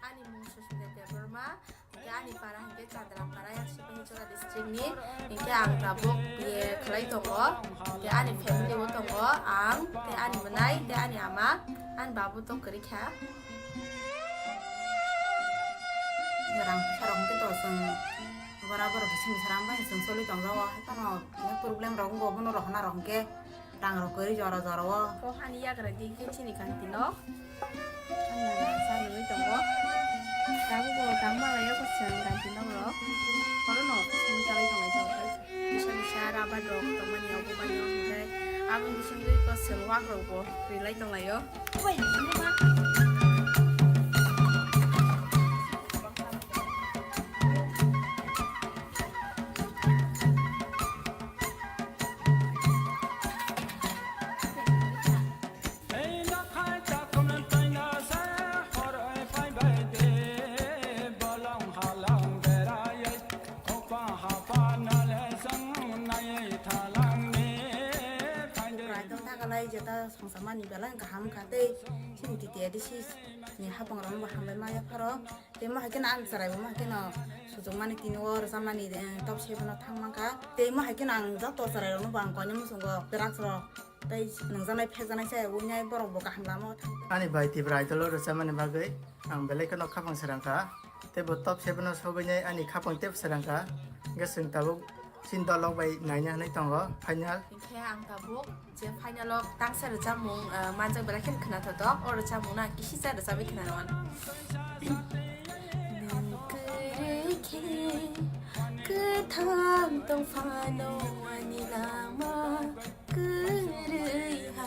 Ani mung Susmita Debbarma, hingke ani para hingke Chandra para, yang Sipahichora district ni, hingke ang tabuk B A khlai tongo, hingke ani family o tongo, ang, tei ani mwnai, tei ani ama, ani babu tong kwrwi kha. Rang phaisa rok hingke to chwng bora borok bising bising rang bai chwng choli tong jago, hai phano problem rok wngo, bono rok hana rok hingke. Rang rok kwrwi jora jora o. O hani yagra di khe chini kanti no. Ano sa nungwi tongo. Tabuk bo tang ma lai o ko chwng kanti no rok. Oro no simi chalai tonglai jao. Bisa bisa rabar rok tongmani obo mani o hwnkhe aboni bisingtwi ko chwng wak rok bo rilai tonglaio. Oi, ano ma. Raitong thakalai jeta songsamani belai kaham kha tei chini T T A D C ni hapang rok bo hambai maya pharo. Tei mo hai kheno ang chwrai bo mo hai kheno suchukmani tini o rwchapmani, eh, top seven o thang mankha. Tei mo hai kheno ang joto chwrai rokno bo ang koinwi muchungo drugs rok tei nungjaknai phekjaknai se wngnai borok bo kaham lama o thang. Ani bai Tipra Idol o rwchapmani bagwi ang belai kheno khapang srang kha. Tei bo top seven o sogwinai ani khapang tei srang kha. Hwnkhe chwng tabuk chini dolok bai naina hinwi tongo final. Hwnkhe ang tabuk je final o tangsa rwchapmung, ah, manjak belai kheno khwnathok. O rwchapmung no ang kisisa rwchapwi khwnarwano. Nwng kwrwi khe kwthang tong phano ani lama kwrwi ha.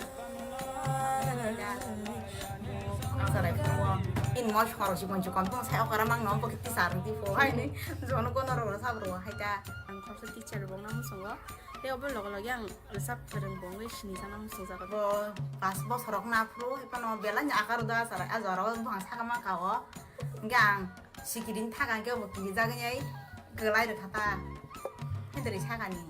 Ang sarai phunuo. In mo sorok si monchu kon tong sai okara mang no bo kiti sarung ti pho hai ni. Jono kono ro sabro hai ta. Ang khoroksa teacher rwbokna muchungo. Tei obo loge loge ang rwchap kwrwng bo wngwi sini sana muchungjago. Bo pas bosorok na phuru hai phano belai ni akar da sarai a jora o buphang saka ma ka o. Hingke ang sikiring thaka hingke bo kirijagwi nai kwlai rwkha ta. Hai dori sakani.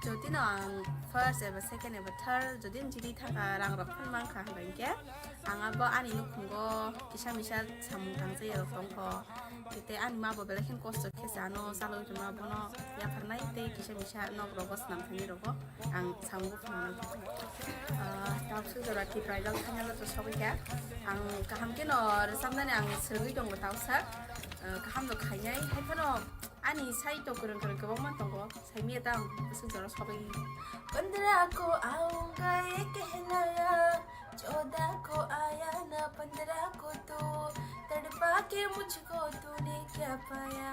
Jodi no ang first eba second eba third jodi jiri thaka rang rok phano mankha hingke ang abo ani nukhungo kisa misa samung tangsa ya rok tongkho. Tei ani ma bo belai khe kosto khe se ano chalwi rwma bono yapharnai tei kisa misa nok rogo swnam thani rogo ang samung phunuknai. Ah, tabuk suk jora Tipra Idol final o to sogwi kha. Ang kaham khe no rwchapnani ang swrwngwi tongo tausa. Ah, kaham no khainai hai phano ani sai to kwrwng kwrwng kwbangma tongo. Saimya ta ang suk jora sogwi. Pandra ko aunga ye kehnaya. चौदह को आया ना पंद्रह को तू, तड़पा के मुझको तूने क्या पाया।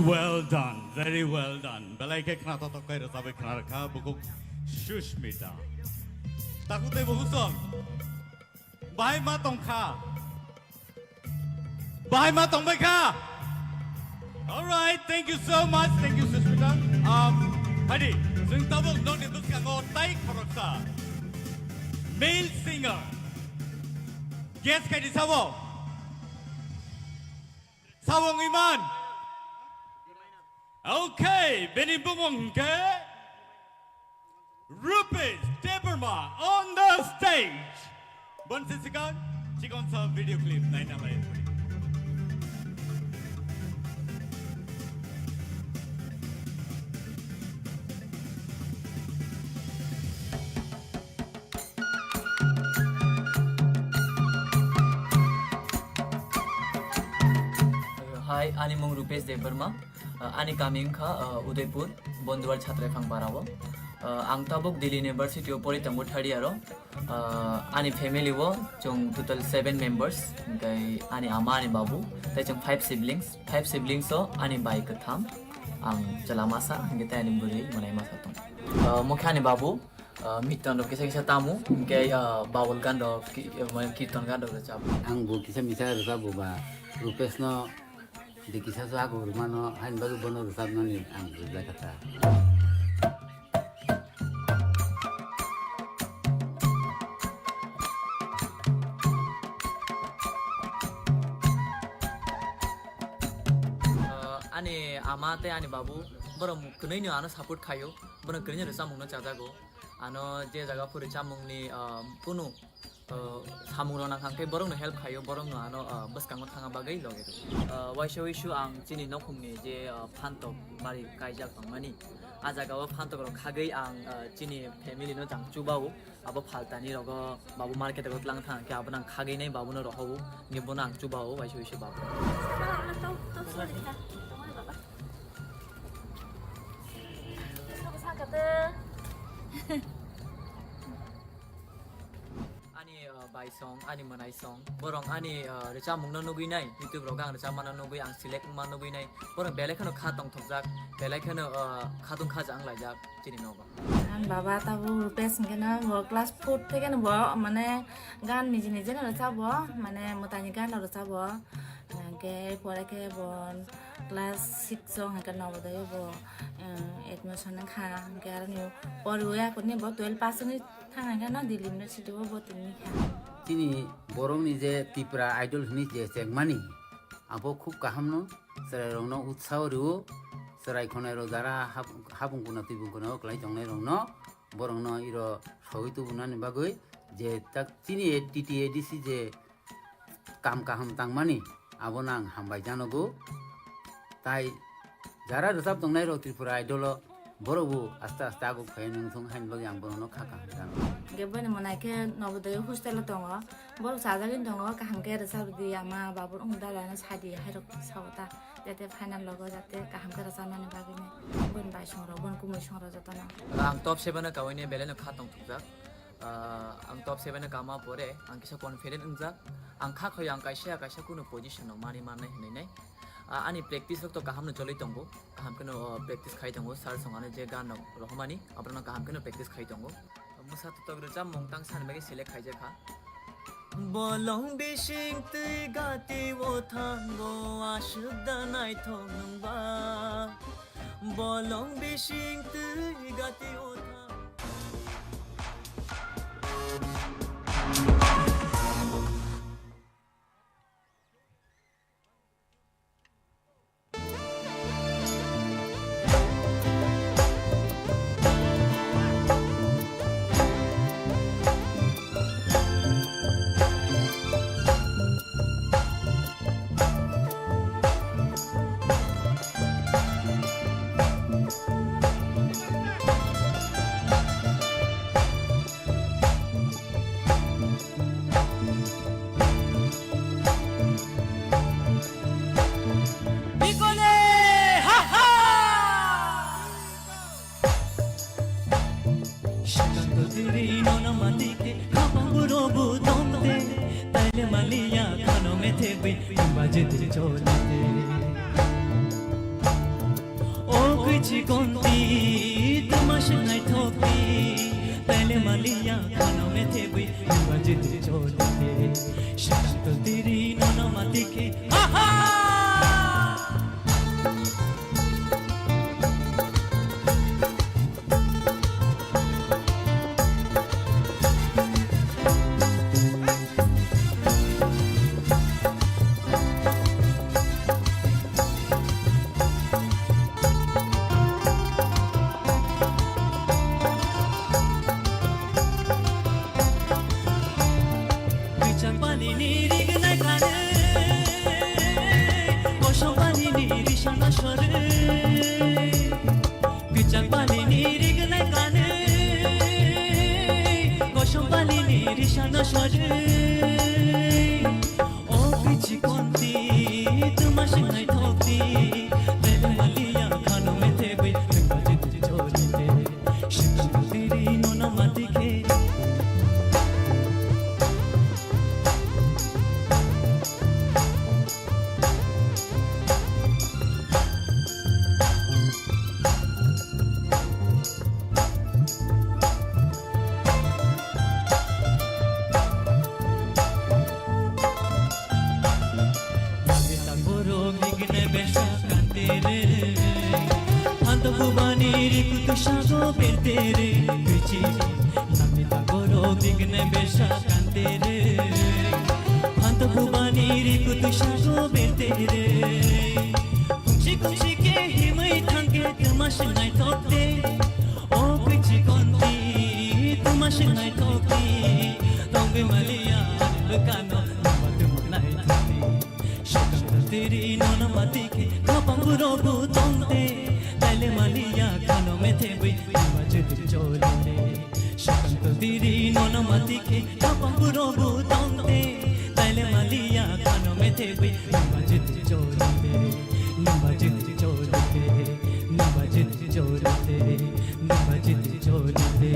Well done, very well done. Belai khe khna totok kai rwchabwi khna rwkha bukuk Sushmita. Takhuk tei bukuk song. Bahai ma tongkha. Bahai ma tongbai kha. All right, thank you so much. Thank you, Sushmita. Um, hadi, chwng tabuk nokni bwskango tai khoroksa male singer. Guess khai di sabo. Sabo wngwi man. Okay, bini bumung hwnkhe Rupesh Debbarma on the stage. Bon sisikang, chikon sa video clip naina lai. Hi, ani mung Rupesh Debbarma. Uh, ani kami wngkha, uh, Udaipur, Bonduwar Chhatraifang Parao. Uh, ang tabuk Delhi University o pori tongo third year o. Uh, ani family o chwng total seven members, hwnkhe ani ama, ani babu, tei chwng five siblings. Five siblings o ani bai kwtham, ang chwla masa, hwnkhe tei ani bwrwi mwnai masa tongo. Uh, mokhe ani babu, uh, miton rok kisa kisa tamo, hwnkhe, uh, babul gan rok, ki-, uh, kirton gan rok rwchap. Ang bo kisa misa rwchap bo ba, Rupesh no de kisa so ago rwmano, hain bagwi bono rwchapnani ang rwjak kha ta. Uh, ani ama tei ani babu, borok kwnwi no ano support khaio, borok kwnwi no rwchapmung no chajago. Ano je jaga phuri chamungni, ah, kunu, ah, samung rok nang kha, hwnkhe borokno help khaio, borokno ano, ah, bwskango thangna bagwi logi rw. Ah, waisa wisu ang chini nokhungni je, ah, phantok bari kaijak tongmani, ah jaga o phantok rok khagwi ang, ah, chini family no jang chubao, abo phaltani rogo babu market rogo tlang thang khe abo nang khagwi nai babu no rohobo, hwnkhe bono ang chubao waisa wisu babu. Sabo sakate. Ani, uh, bai song, ani mwnai song. Borok ani, uh, rwchapmungno nugwi nai, YouTube rogo ang rwchapmano nugwi, ang select wngma nugwi nai. Borok belai kheno kha tongthokjak, belai kheno, uh, khatung khaja wnglaijak chini nogo. Ang baba tabuk Rupesh hwnkhe no bo class four theke no bo mane gan niji niji no rwchap bo, mane mwtaini gan no rwchap bo. Hwnkhe pore khe bo class six o hwnkhe Navodaya bo, eh, admission wngkha, hwnkhe aroni poriwi akurni bo twelve pass wngwi thang hwnkhe no Delhi University o bo tongwi kha. Chini borokni je Tipra Idol hwnwi je chengmani, abo khub kahamno, chwrairokno utsaho rwo, chwrai khonairok jara hab-, habung kuna twi bung kuna o kwlai tongnairokno, borokno iro sogwi tubunani bagwi je tak chini T T A D C je kam kaham tangmani, abono ang hambai janogo. Tai jara rwchap tongnai rok Tripura Idol o, borok bo aste aste aguk phai nung thung haini bagwi ang borokno kha kaham janogo. Hwnkhe boni mwnai khe Navodaya hostel o tongo, borok chajagwi tongo, kaham khe rwchap rwdi ama babur wng dalano sadi hai rok sao ta, jate final logo jate kaham khe rwchapnani bagwi boni bai song rok, boni kumui song rok jotono. Ang top seven o kaui ni belai no kha tong thukjak. Ah, ang top seven o kama pore ang kisa confident wngjak. Ang kha khoi ang kaisa kaisa kunu position no mani mannai hinwi nai. Ah, ani practice rok to kaham no cholwi tongo. Kaham kheno, oh, practice khai tongo. Sir song ano je gan rok rohormani, aborok no kaham kheno practice khai tongo. Mwsa totok rwchapmung tang sani bagwi select khaijak kha. Bolong bising twi gati o thango aswk da naithok nwngba. Bolong bising twi gati o thango. Bikone, ha, ha! Shakang to diri nona matike, khapang burobu tongte, taile maliya khano methe bui, baje te cholite. Chikonti, tuma swngnai thokti, taile maliya khano methe bui, nungba jiti cholite, shanto tiri nono matike, ha ha! Kwichang pani ni rignai kare, kosong pani ni risana sore. Kwichang pani ni rignai kare, kosong pani ni risana sore. O pichi konti, tuma swngnai thokti, tele maliya khano methe bui, tuma jiti cholite. Shikshitiri nono matike. Borok nigine besa kantere, phanto bubani rikutu sago bertere, bichi. Namita borok nigine besa kantere, phanto bubani rikutu sago bertere. Kungsi kungsi ke himai thangke tuma swngnai thokte, o kwichi konti tuma swngnai thokte, tongwi maliya ani bwkano tuma tuma nai thokte. Shikang tiri nono matike, khapang burobu tongte, taile maliya khano methe bui, nungba jiti cholite. Shikang tiri nono matike, khapang burobu tongte, taile maliya khano methe bui, nungba jiti cholite, nungba jiti cholite, nungba jiti cholite, nungba jiti cholite.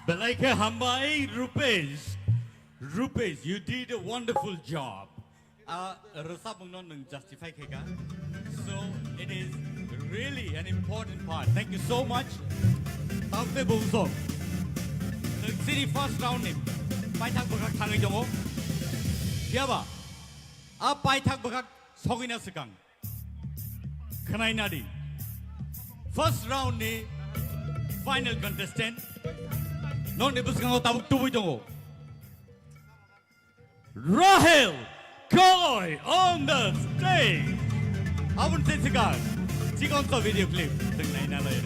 Belai khe hambai, Rupesh. Rupesh, you did a wonderful job. Ah, rwchapmungno nwng justify khaika. So, it is really an important part. Thank you so much. Tamte bumsong. Nwng chini first round ni paithak bwkhak thangwi tongo. Phiyaba, a paithak bwkhak sogwina swkang. Khwnai nadi. First round ni final contestant. Nokni bwskango tabuk tubui tongo. Rahel Koloi on the stage. Aboni se sikang. Chikon to video clip. Teng nai na lai.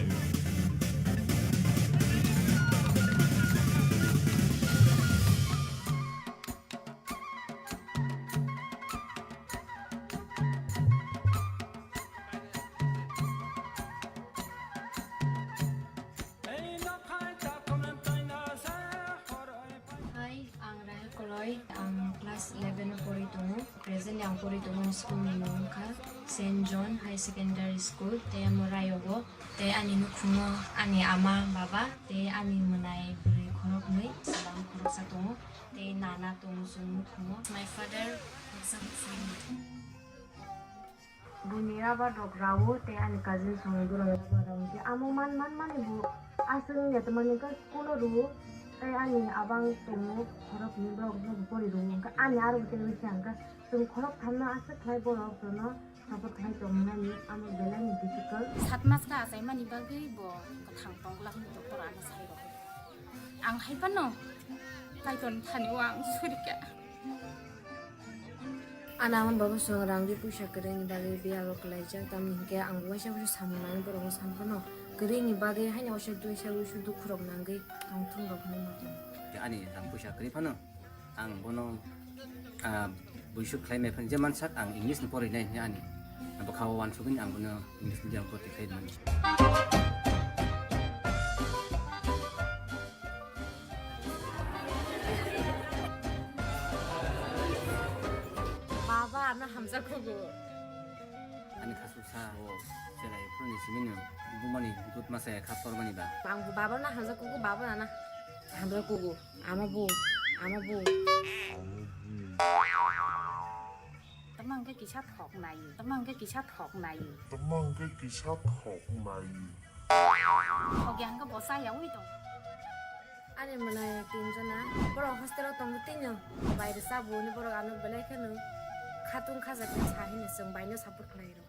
Hai, ang Rahel Koloi, ang class eleven o pori tongo. Presently ang pori tongo school ni mung wngkha Saint John High Secondary School, tei amo Rayogo. Tei ani nukhungo ani ama, baba, tei ani mwnai bwrwi khoroknwi, chwla khoroksa tongo, tei nana tongo chwng nukhungo. My father, baksa baksa. Buini rubber rok rao tei ani cousin songni borok rubber rao hwnkhe amo man man mani bo aswk wngya tongmani hwnkhe school o rwo tei ani abang tongo khoroknwi borok no bo pori rwo hwnkhe ani aro bo tei wngkha hwnkhe chwng khorok thamno aswk khlai borok jono support khlai tongmani amo belai ni difficult. Sat mas kha achaimani bagwi bo kwthang tongla hwnwi doctor ano sai rw. Ang hai phano Kaitor thani o ang surika. Ani ama baba song rang ri puisa kwrwini bagwi biyalo kwlaijak, tamni hinkhe ang waisa waisa samung nangwi borokno san phano kwrwini bagwi haino waisa waisa dukhu rok nangwi tongthung rok hinwi ma tongo. Ani rang puisa kwrwi phano ang bono, ah, buisuk khlai mai phano je mansak ang English ni porinai hinwi ani bwkha o uansugwi ang bono English medium o porti khlai mano. Baba, ano hamjakgo. Ani khasuk sa o cherai phuruni simi no bumani dut masa ya kha tormani ba. Ang bo baba na hamjakgo, baba na na hamjakgo. Ama bo, ama bo. Tamang ke Kisa thok nai. Tama hwnkhe kisa thok nai. Tama hwnkhe kisa thok nai. Thok ya hwnkhe bo cha ya ui tong. Ani mwnai tinjona, borok hostel o tongo tino. Bai rwchapbo hwnwi borok ano belai kheno khatung khaja khe sa hino chwng bai no support khlai rw.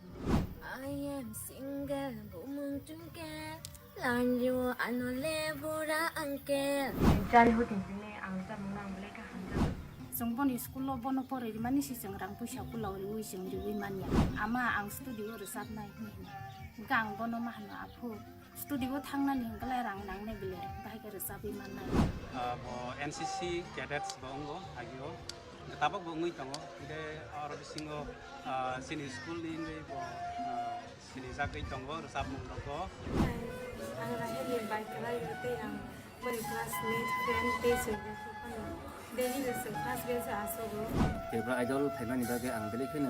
I am single, bumung tungkel, lanjio ano le bura angkel. Jari ho tinjini ang rwchapmung no ang belai khe hamjago. Chwng boni school o bono poroi rwmani se chwng rang puisa kulao rwui chwng rwui manya. Ama ang studio o rwchapnai hwnwi hino. Hwnkhe ang bono ma hwno, "Aphu, studio o thangnani hwnkhe lai rang nangnai bile, bahai khe rwchapwi mannai." Ah, bo N C C cadets bo wngo agio. Tabok bo wngwi tongo. Hwnkhe oro bisingo, ah, chini school ni wngwi bo, ah, sinijagwi tongo rwchapmung rogo. Ang Rahel ni bai kwlai o tei ang boni classmate, friend tei chwng phano daily no chwng first bench o asogo. Tripura Idol phaimani bagwi ang belai kheno,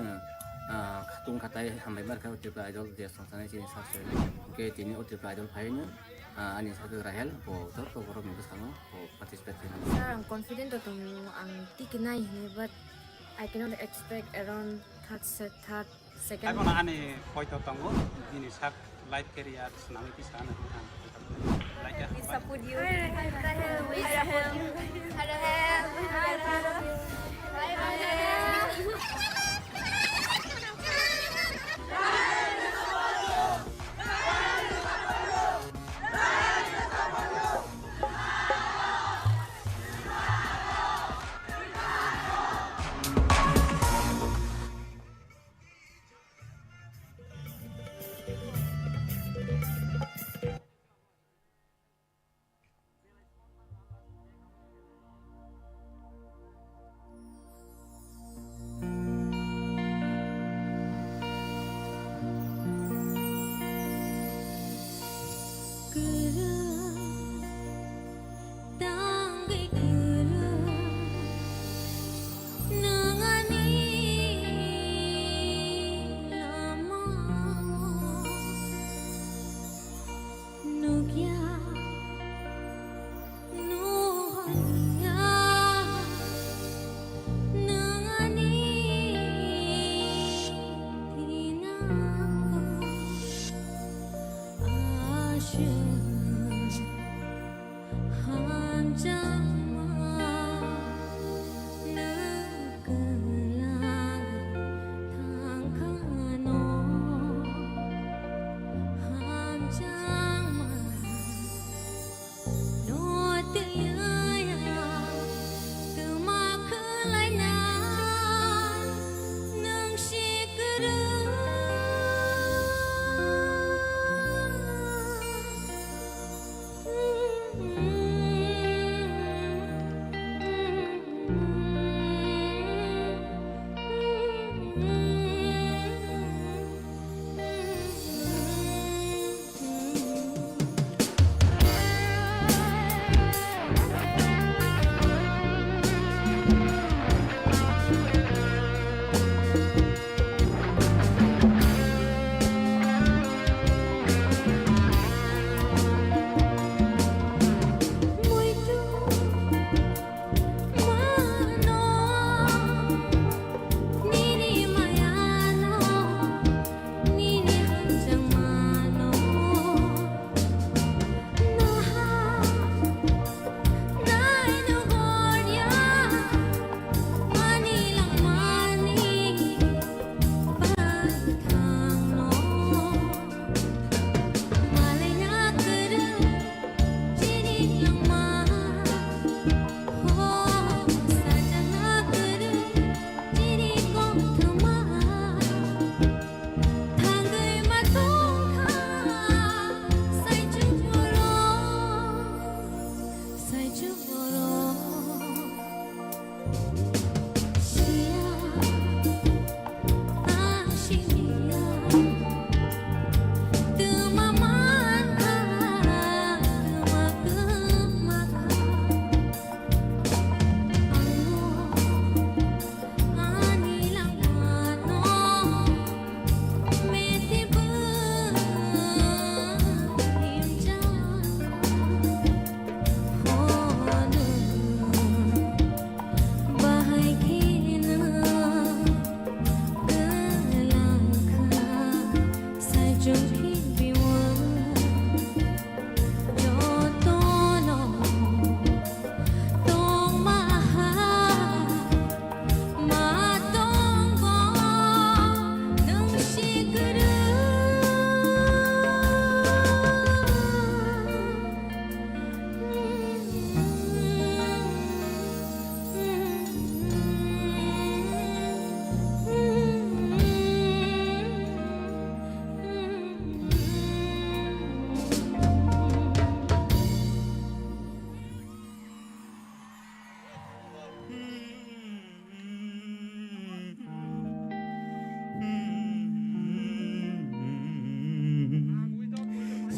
ah, khatung khatai hambai markha o Tripura Idol je songsanai chini sasoi. Hwnkhe tini o Tripura Idol phaino, ah, ani sakhe Rahel bo joto borok ni bwskango bo participate khainai. Sir, ang confident o tongo, ang tiki nai hwnwi, but I cannot expect around third set, third, second. Abono ani poito tongo, bini sak life career swnamwi tisa hwnwi ang poito tongo. Like a We support you. We support you. Hello, hello. Bye, bye.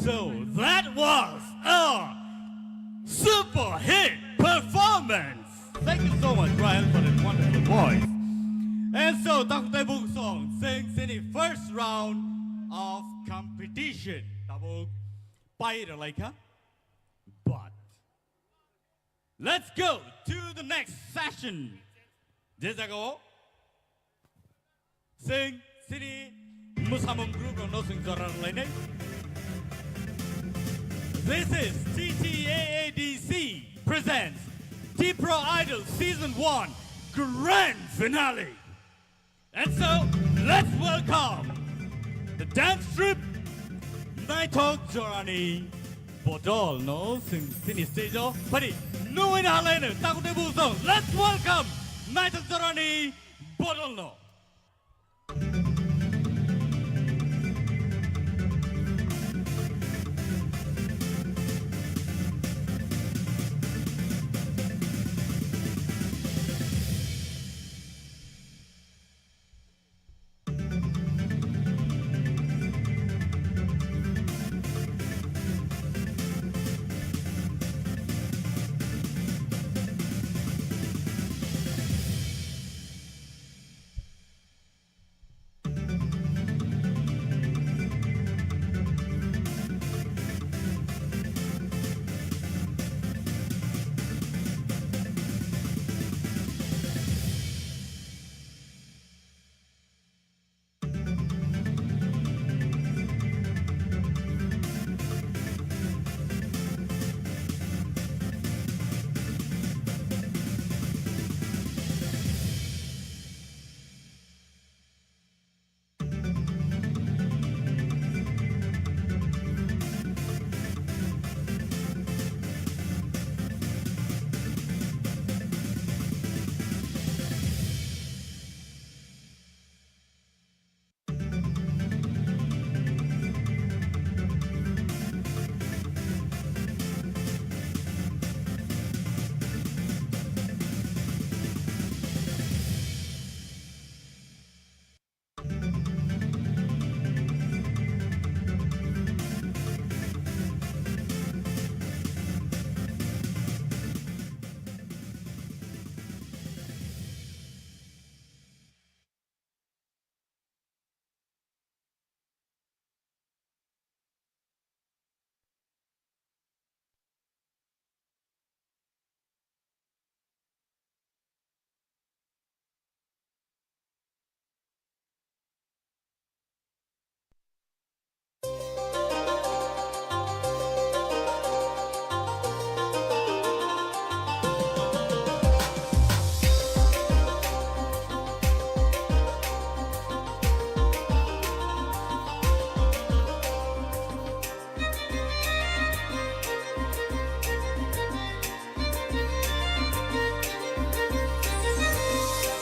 So that was a super hit performance. Thank you so much, Ryan, for that wonderful voice. And so, Takhuk Teibuk song, sing sini first round of competition. Tabuk pai ralaikha, but let's go to the next session. Je jagao sing sini musamung group rokno sing jora rwlainai. This is T T A A D C presents Tipra Idol Season one Grand Finale. And so, let's welcome the dance troupe Naithok Jorani Bodol no sing sini stage o phari nungwi na halai no Takhuk Teibuk song. Let's welcome Naithok Jorani Bodol no.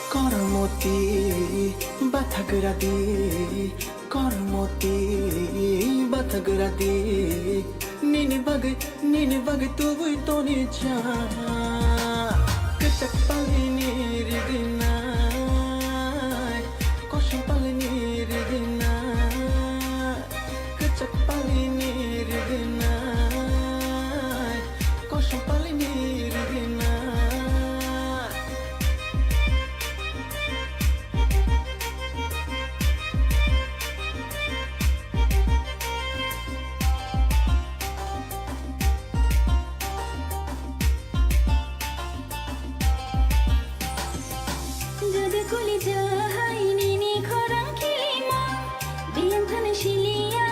Kormoti bathagra di, kormoti bathagra di, nini bagwi, nini bagwi tubui toni cha. Kwchak palini rigwinai, kosom palini rigwinai. Kwchak palini rigwinai, kosom palini rigwinai. Jadu kuli jahai nini khorang khilima, biyang thani siliya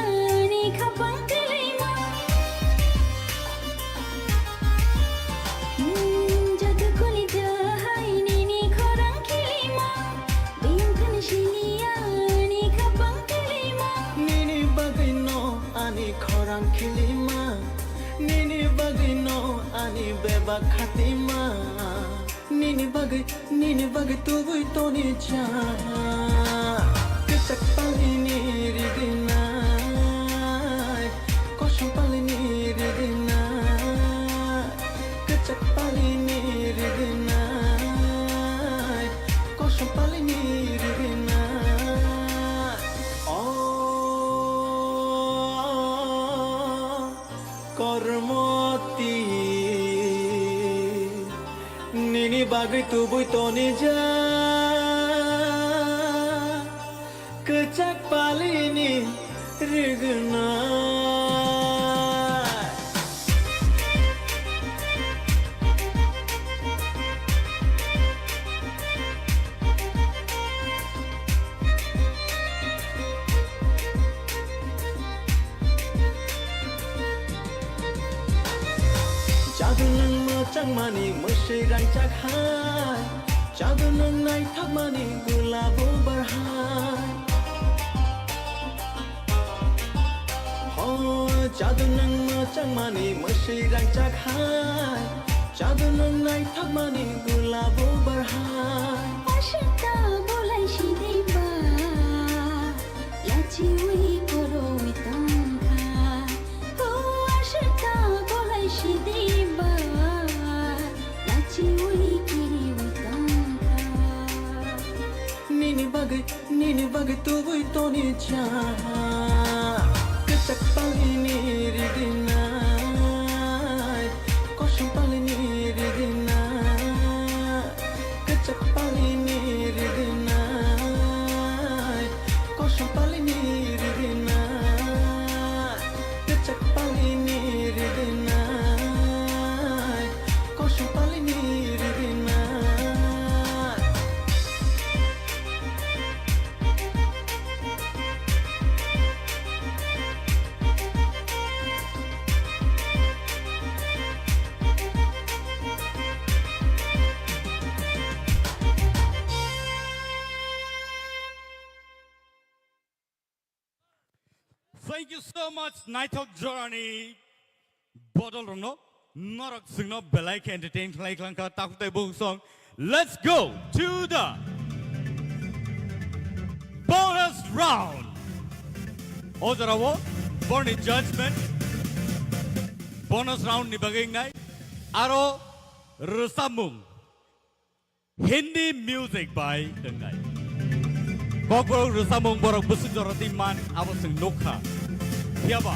ni khapang khilima. Hmm, jadu kuli jahai nini khorang khilima, biyang thani siliya ni khapang khilima. Nini bagwi no ani khorang khilima, nini bagwi no ani bebak khatima. Nini bagwi, nini bagwi tubui toni cha. Kwchak palini rigwinai, kosom palini rigwinai. Kwchak palini rigwinai, kosom palini rigwinai. Oh. Tubui toni ja kwchak palini rigna. Jadu nwng mwchangmani mwswi rangchak hai, jadu nwng naithokmani gulabo bar hai. Ho, jadu nwng mwchangmani mwswi rangchak hai, jadu nwng naithokmani gulabo bar hai. Ashita bolai sidimba. Lachiui koroi tongkha, kuaswk ta bolai sidimba. Lachiui kiriui tongkha. Nini bagwi, nini bagwi tubui toni cha. Kwchak palini rigina, kosom palini rigina. Kwchak palini rigna, kosom palini rigna. Kwchak palini rigna, kosom palini rigna. Thank you so much, naithok jorani bodol rokno, norok chwngno belai khe entertain khlai khlangkha, takhuk tai bukhuk song. Let's go to the bonus round. O jorao borni judgment bonus round ni bagwi wngnai, aro rwchapmung. Hindi music bai wngnai. Kokborok rwchapmung borok bwswk jora twi man abo chwng nukha. Phiyaba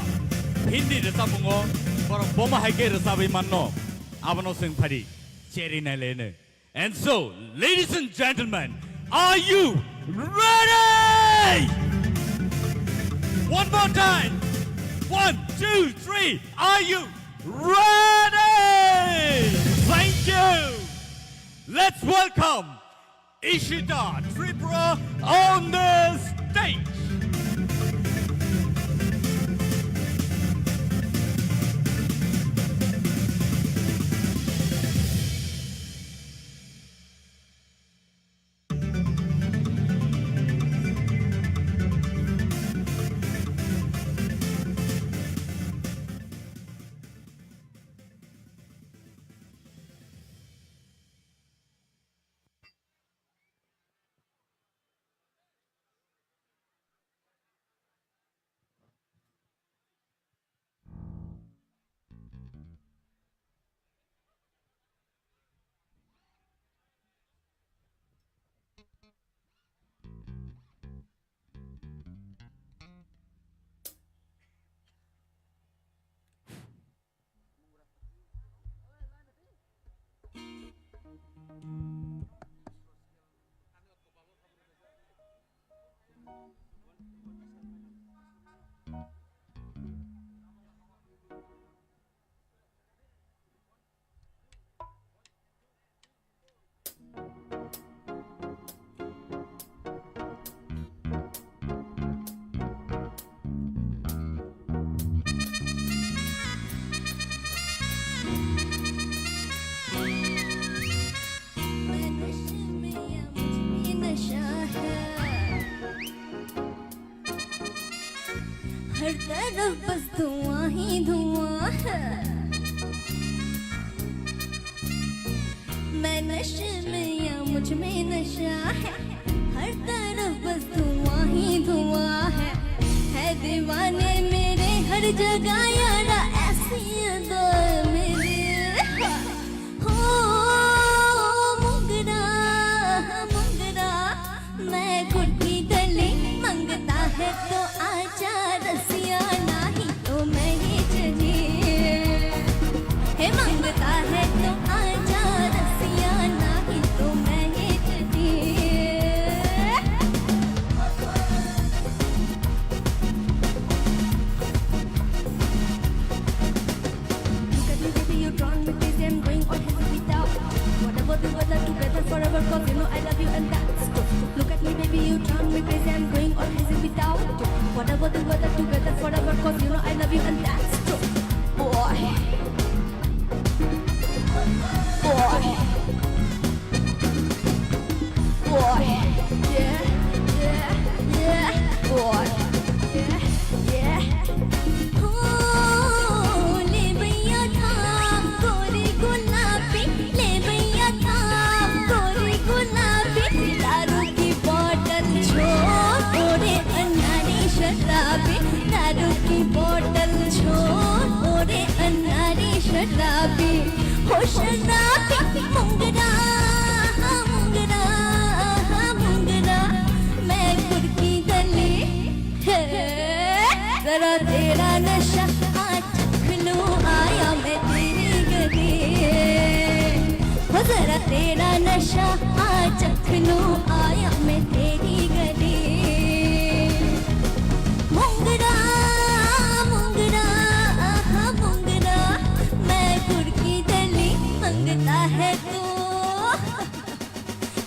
Hindi rwchapmungo borok bomo hai khe rwchabwi manno, abono chwng phadi cheri naileno. And so, ladies and gentlemen, are you ready? One more time. One, two, three. Are you ready? Thank you. Let's welcome Ishita Tripura on the stage. हर तरफ बस धुआं ही धुआं है। मैं नशे में या मुझ में नशा है, हर तरफ बस धुआं ही धुआं है। है दीवाने मेरे हर जगह यारा, ऐसी अदा मेरी। हो मुंगरा, मुंगरा, मैं गुट्टी डली मंगता है तो आजा रसिया, नहीं तो मैं ही चली। हे मंगता है तो आजा रसिया, नहीं Poshana pi mungra, mungra, mungra, main kurki gali. Hey, zara tera nasha aaj chakh lun aaya main teri gali. Ho zara tera nasha aaj chakh lun aaya main teri gali. Mungra, mungra, aha mungra, main kurki gali mangta hai tu.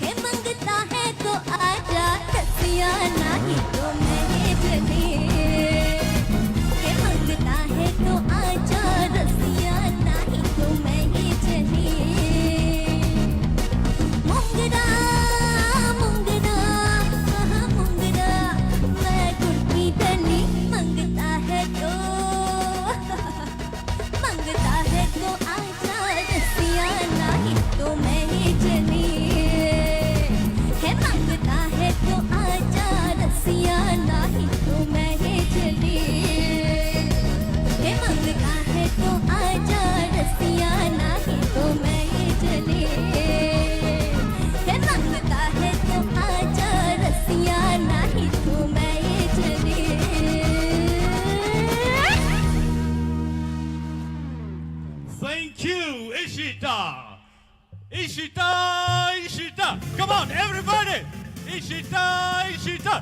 He mangta hai to aaja, rasiya nahi to main jale. He mangta hai to aaja, rasiya nahi to main jale. Mungra, mungra, mungra, main kurki gali mangta hai to, mangta hai to aaja, rasiya nahi to main jale. He mangta hai to aaja, rasiya nahi to main jale. He mangta hai to aaja, rasiya nahi to main jale. He mangta hai to aaja, rasiya nahi to main jale. Thank you, Ishita. Ishita, Ishita. Come on, everybody. Ishita, Ishita.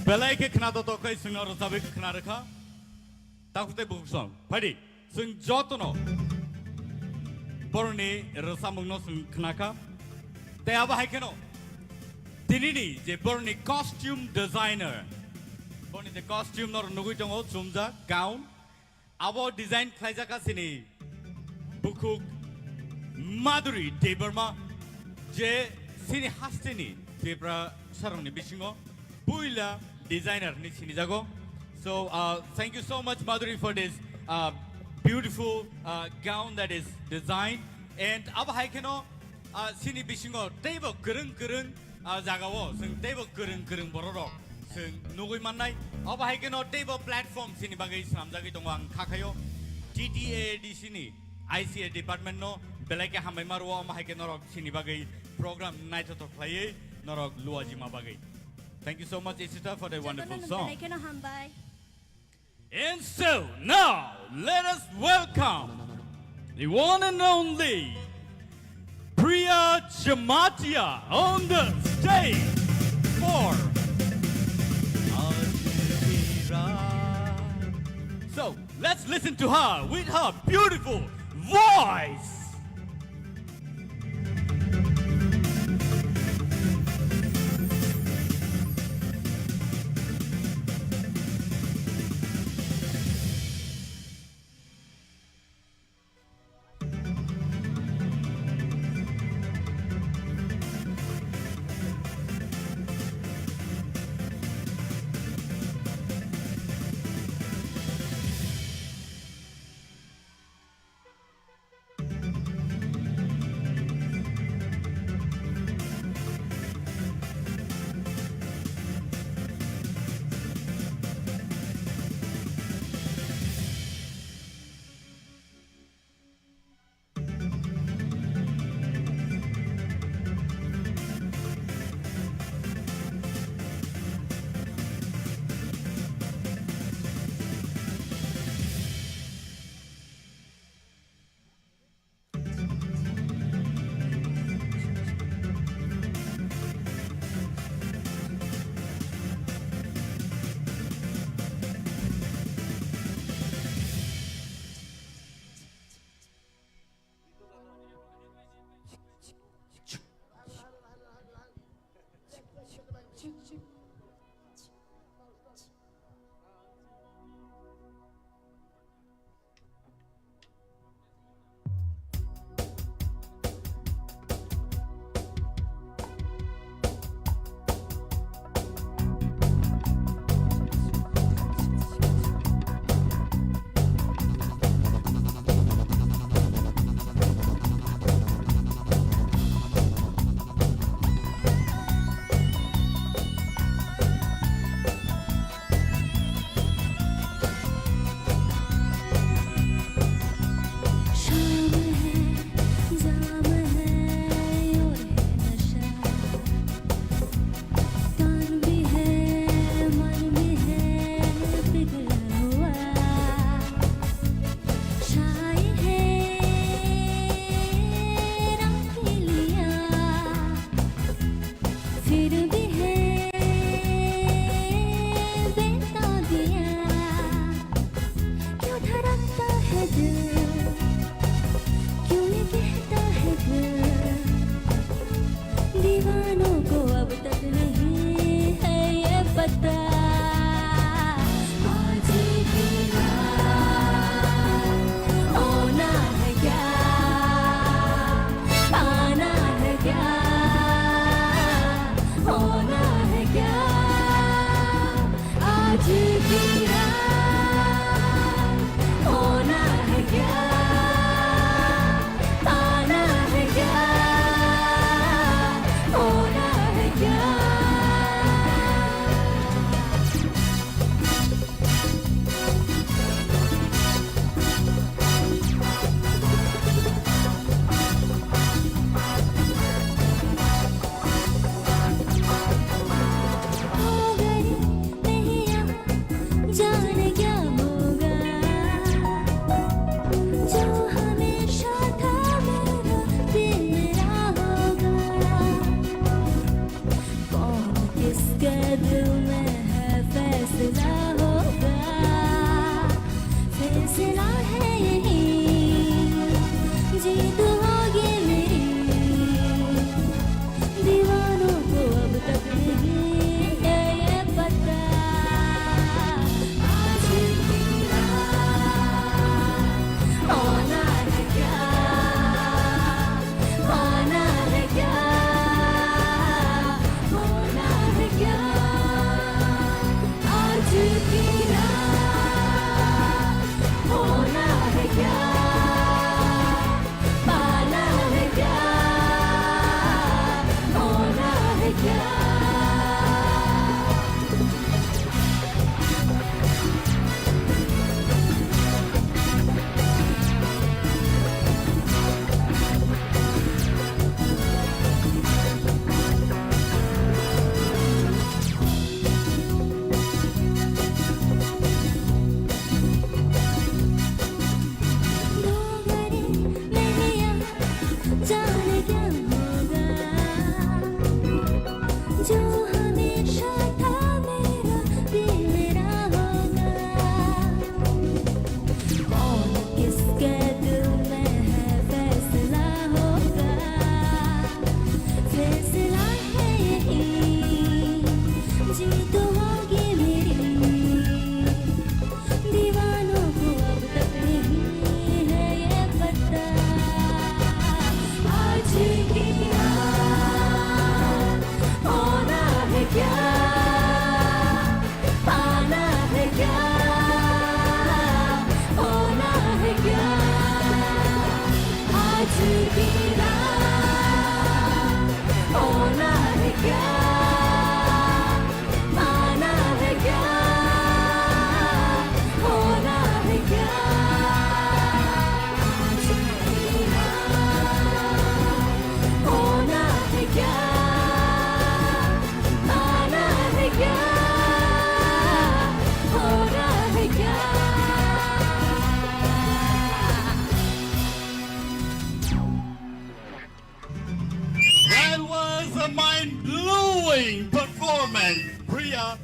Belai khe khna dotok khai singno rwchabwi khna rwkha. Takhuk tei bukhuk song. Phaidi, chwng jotono borokni rwchapmungno chwng khnakha. Tei abo hai kheno tinini je borokni costume designer, borokni je costume norok nugwi tongo, chumjak, gown. Abo design khlaijak kha chini bukhuk Madhuri Debbarma, je chini hasteni Tripura sarokni bisingo puila designer hinwi sinijago. So, uh, thank you so much, Madhuri, for this, uh, beautiful, uh, gown that is designed. And abo hai kheno, ah, chini bisingo teibo kwrwng kwrwng, ah, jagao chwng teibo kwrwng kwrwng bororok chwng nugwi mannai. Obo hai kheno teibo platform chini bagwi swnamjagwi tongo, ang kha khaio T T A A D C ni I C A department no belai khe hambai ma rwo, omo hai khe norok chini bagwi program naithothok khlaiwi norok luajima bagwi. Thank you so much, Ishita, for the wonderful song. Jotono nung belai kheno hambai. And so now, let us welcome the one and only Priya Jamatia on the stage for Ajira. So, let's listen to her with her beautiful voice. पता। आज की रात होना है क्या, पाना है क्या, होना है क्या? आज की रात होना है क्या? पाना है क्या? होना है क्या? हो गई नहीं, जाने क्या होगा, जो हमेशा था मेरा, तेरा होगा। कौन किसके दिल में है, फैसला होगा, फैसला है यही, जीत होगी मेरी। दीवानों को अब तक नहीं है ये पता। आज की रात होना है क्या, पाना है क्या, होना है क्या? आज की रात होना है क्या? पाना है क्या? होना है क्या? दो घड़ी नहीं, जाने क्या होगा, जो हमेशा था मेरा, तेरा होगा। कौन किसके दिल में है, फैसला होगा, फैसला है यही, जीत होगी मेरी। दीवानों को अब तक नहीं है ये पता, आज की रात होना है क्या, पाना है क्या, होना है क्या? आज की रात होना है क्या, पाना है क्या, होना है क्या? आज की रात होना है क्या, पाना है क्या, होना है क्या? That was a mind-blowing performance. Priya,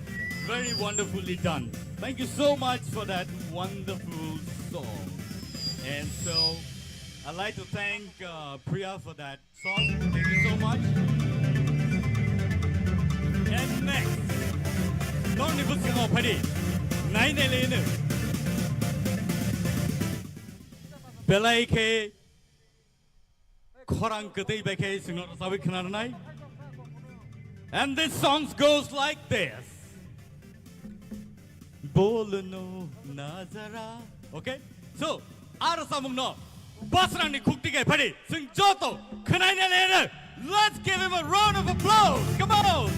very wonderfully done. Thank you so much for that wonderful song. And so, I'd like to thank uh, Priya for that song. Thank you so much. And next, don't even sing off, Hari. Nine Elena. Belai khe khorang kwtwi bai khe chwngno rwchabwi khna rwnai. And this song goes like this. Bolno nazara. Okay? So, a rwchapmungno bwsarangni khukti khe phadi chwng joto khwnaina le. Let's give him a round of applause. Come on.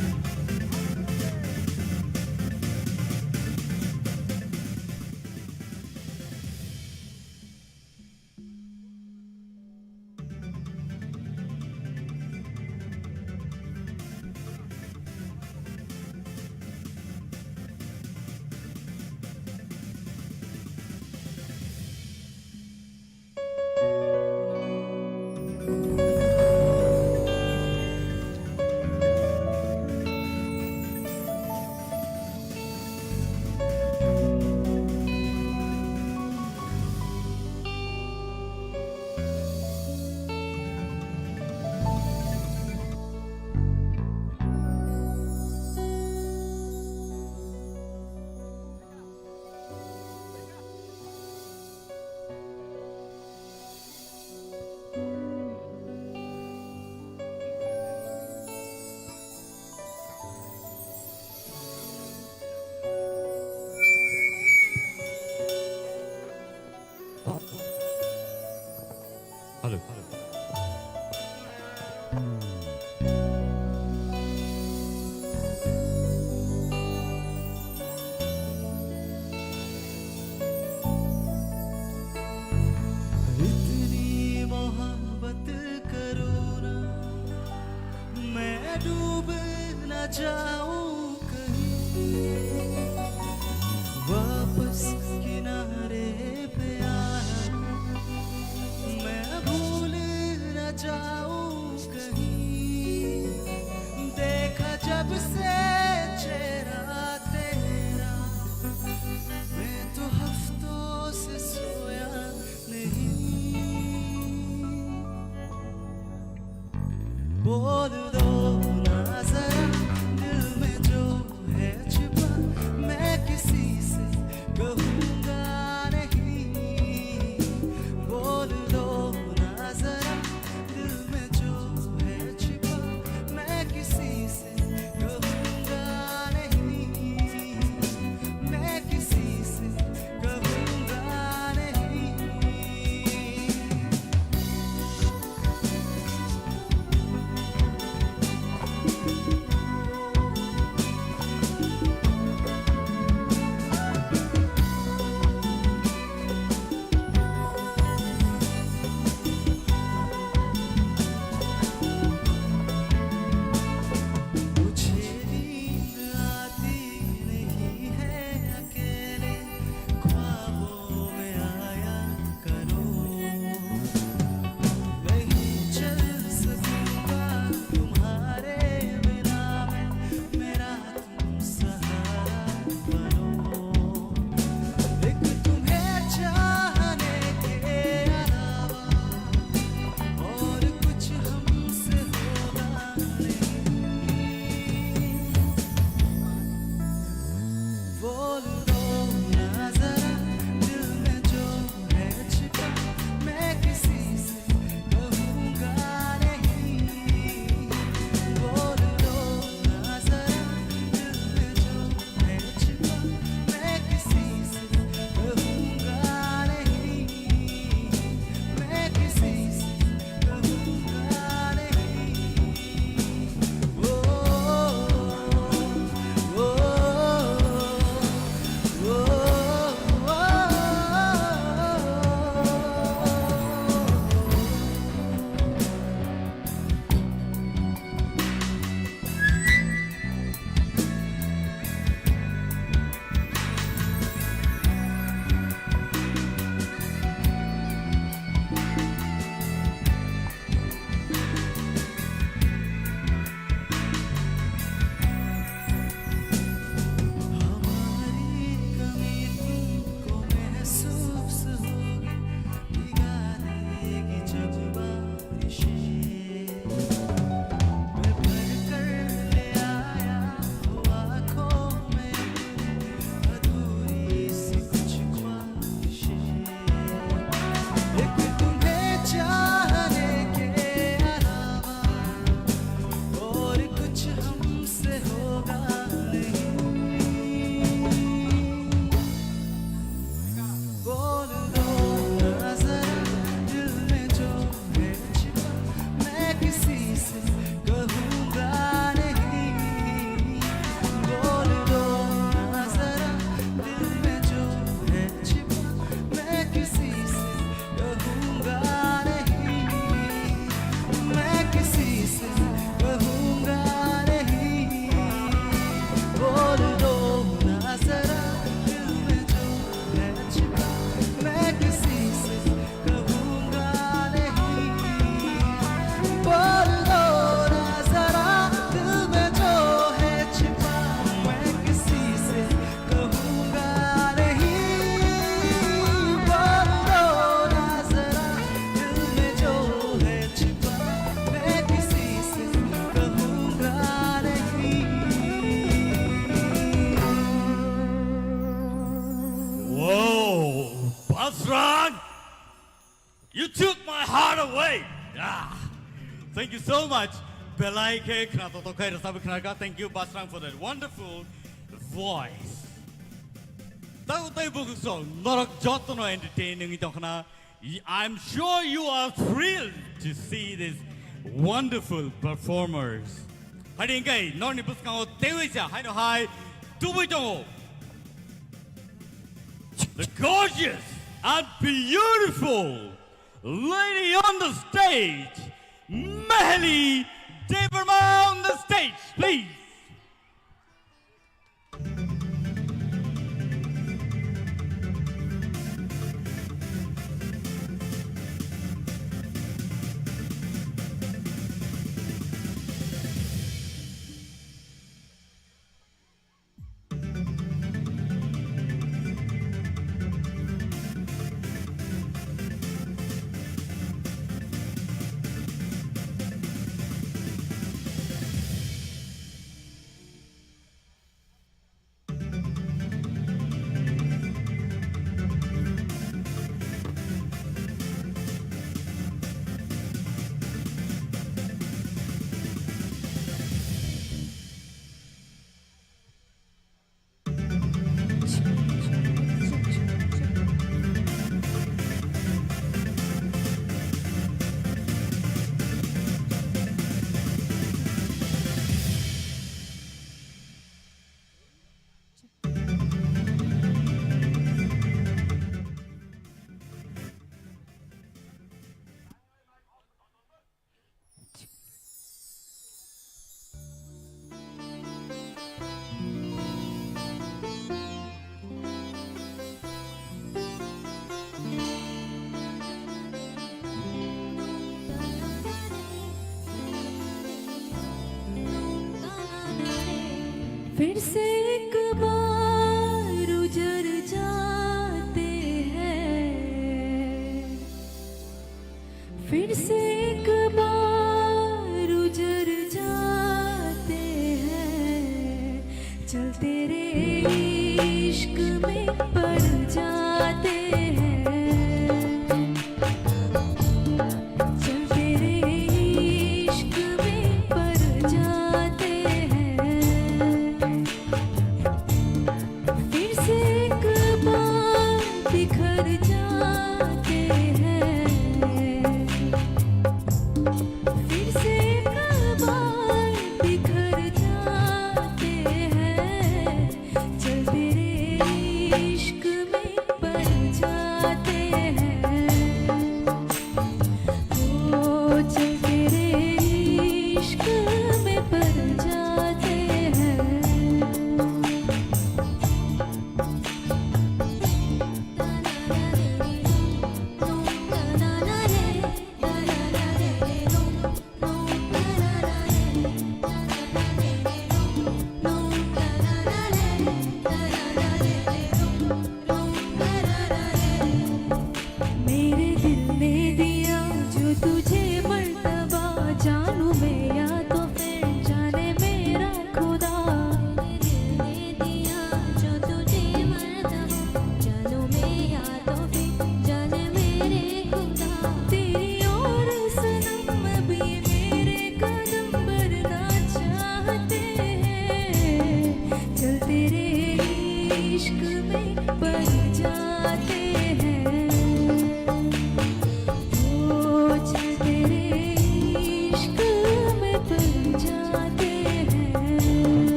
डूब ना जाऊं कहीं, वापस किनारे पे आना, मैं भूल ना जाऊं कहीं। देखा जब से चेहरा तेरा, मैं तो हफ्तों से सोया नहीं। बोल दो ना जरा, दिल में जो है छिपा, मैं किसी से कहूँगा नहीं। बोल दो ना जरा, दिल में जो है छिपा, मैं किसी से कहूँगा नहीं, मैं किसी से कहूँगा नहीं। मुझे नींद आती नहीं है अकेले ख्वाबों में आया करो। नहीं चल सकूंगा तुम्हारे बिना मैं, मेरा तुम सहारा बनो। एक तुम्हें चाहने के अलावा और कुछ हमसे होगा नहीं। बोल दो ना जरा, दिल में जो है छिपा, मैं किसी से कहूँगा नहीं। बोल दो ना जरा, दिल में जो है छिपा, मैं किसी से कहूँगा नहीं, मैं किसी से कहूँगा नहीं। ओ, ओ, ओ, ओ। हमारी कमी तुमको महसूस होगी, भिगा देगी जब बारिशें। मैं भर कर ले आया हूँ आँखों में अधूरी सी कुछ ख्वाहिशें। एक तुम्हें चाहने के अलावा और कुछ हमसे होगा नहीं। बोल दो ना जरा, दिल में जो है छिपा, मैं किसी से कहूँगा नहीं। बोल दो ना जरा, दिल में जो है छिपा, मैं किसी से कहूँगा नहीं, मैं किसी से कहूँगा नहीं। बोल दो ना जरा, दिल में जो है छिपा, मैं किसी से कहूँगा नहीं। बोल दो ना जरा, दिल में जो है छिपा, मैं किसी से कहूँगा नहीं। बोल दो ना जरा, दिल में जो है छिपा, मैं किसी से कहूँगा नहीं। Whoa, Basrang! You took my heart away. Ah, thank you so much. Belai khe khna to to khai rasa khna ka. Thank you, Basrang, for that wonderful voice. Tau tai buku so norok joto no entertaining tong khna. I'm sure you are thrilled to see these wonderful performers. Hari engkai norni bwskango tewi sa haino hai tubui tongo. The gorgeous and beautiful lady on the stage, Mehli Debbarma on the stage, please. फिर से एक बार उजर जाते हैं, फिर से एक बार उजर जाते हैं, चल तेरे इश्क में पड़ जाते हैं। चल तेरे इश्क में पड़ जाते हैं, फिर से एक बार बिखर जाते हैं, फिर से एक बार बिखर जाते हैं। चल तेरे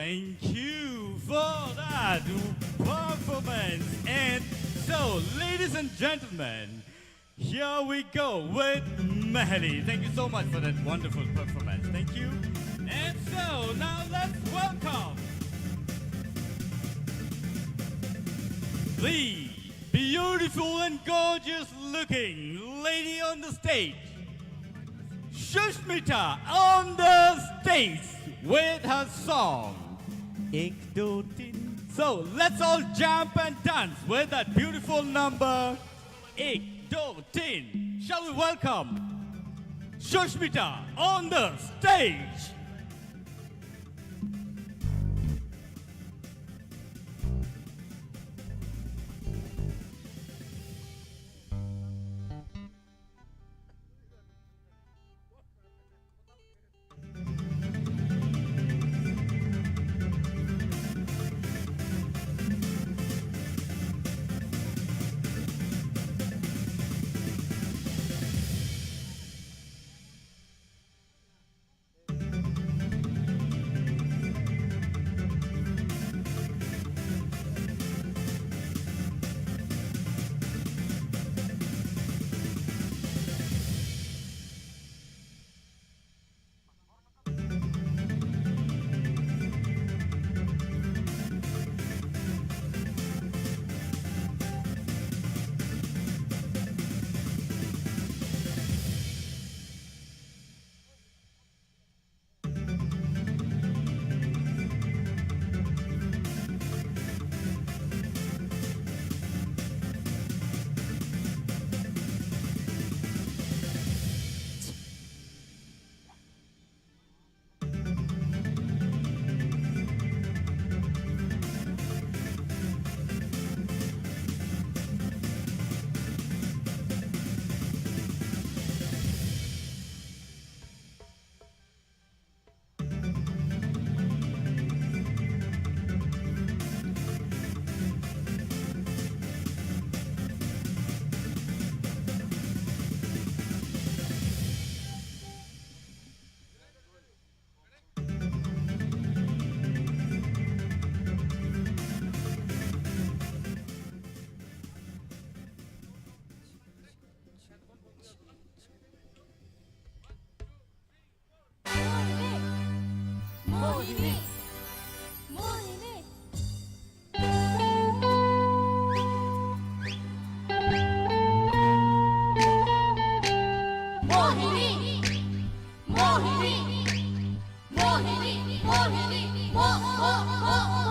Thank you for that performance. And so, ladies and gentlemen, here we go with Mahali. Thank you so much for that wonderful performance. Thank you. And so, now let's welcome the beautiful and gorgeous looking lady on the stage, Sushmita on the stage with her song Ek Do Tin. So let's all jump and dance with that beautiful number Ek Do Tin. Shall we welcome Sushmita on the stage? Mohini. Mohini. Mohini. Mohini. Mohini. Mohini. Mo, mo, mo, mo.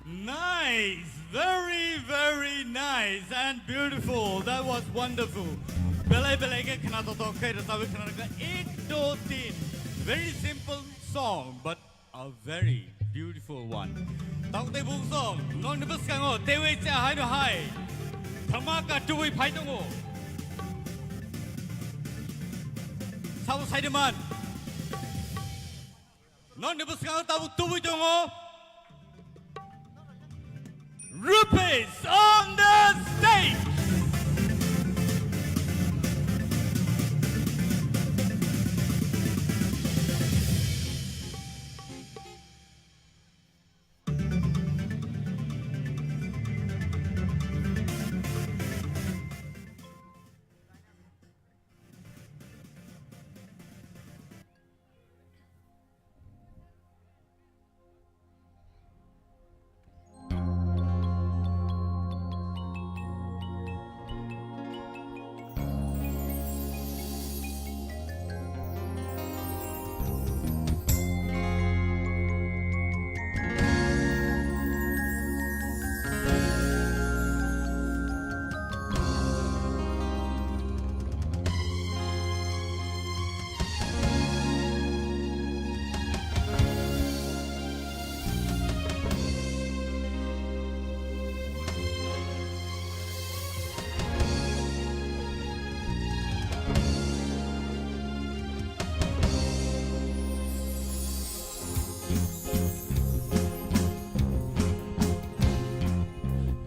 Nice, very, very nice and beautiful. That was wonderful. Belai belai khe khna totok khe rwchapwi khna rwkha ek do tin. Very simple song, but a very beautiful one. Tabuk tei buk song, nokni bwskango teiwi cha haino hai dhamaka tubui phai tongo. Sabo saide man. Nokni bwskango tabuk tubui tongo. Rupesh on the stage.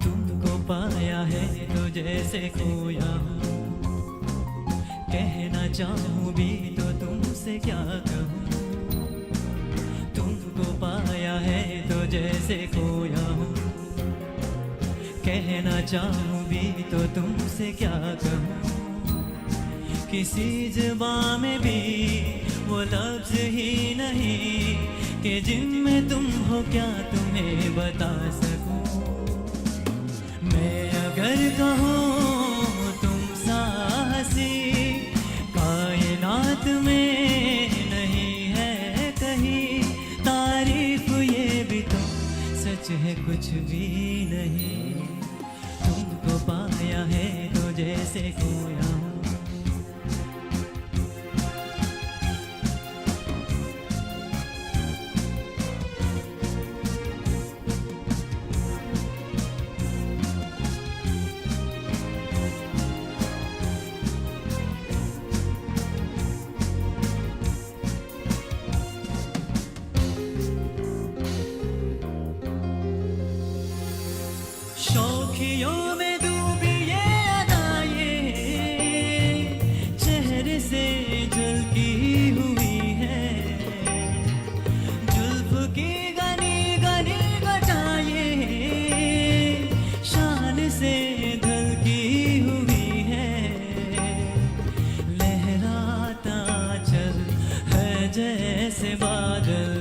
तुमको पाया है तो जैसे खोया हूँ, कहना चाहूँ भी तो तुमसे क्या कहूँ। तुमको पाया है तो जैसे खोया हूँ, कहना चाहूँ भी तो तुमसे क्या कहूँ। किसी जुबां में भी वो लफ्ज ही नहीं कि जिनमें तुम हो क्या तुम्हें बता सकूं। मैं अगर कहूँ तुम सा हंसी कायनात में नहीं है कहीं, तारीफ ये भी तो सच है कुछ भी नहीं। तुमको पाया है तो जैसे खोया हूँ। शौखियों में डूबी ये अदाएं चेहरे से झलकी हुई है। जुल्फ की घनी घनी घटाएं शान से ढलकी हुई है। लहराता चल है जैसे बादल,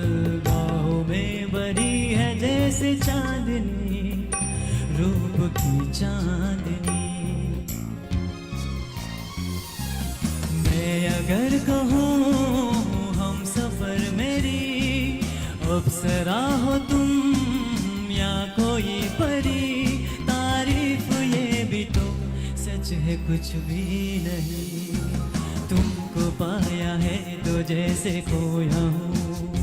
बाहों में भरी है जैसे चांदनी, रूप की चांदनी। मैं अगर कहूँ हम सफर मेरी अप्सरा हो तुम या कोई परी, तारीफ ये भी तो सच है कुछ भी नहीं। तुमको पाया है तो जैसे खोया हूँ।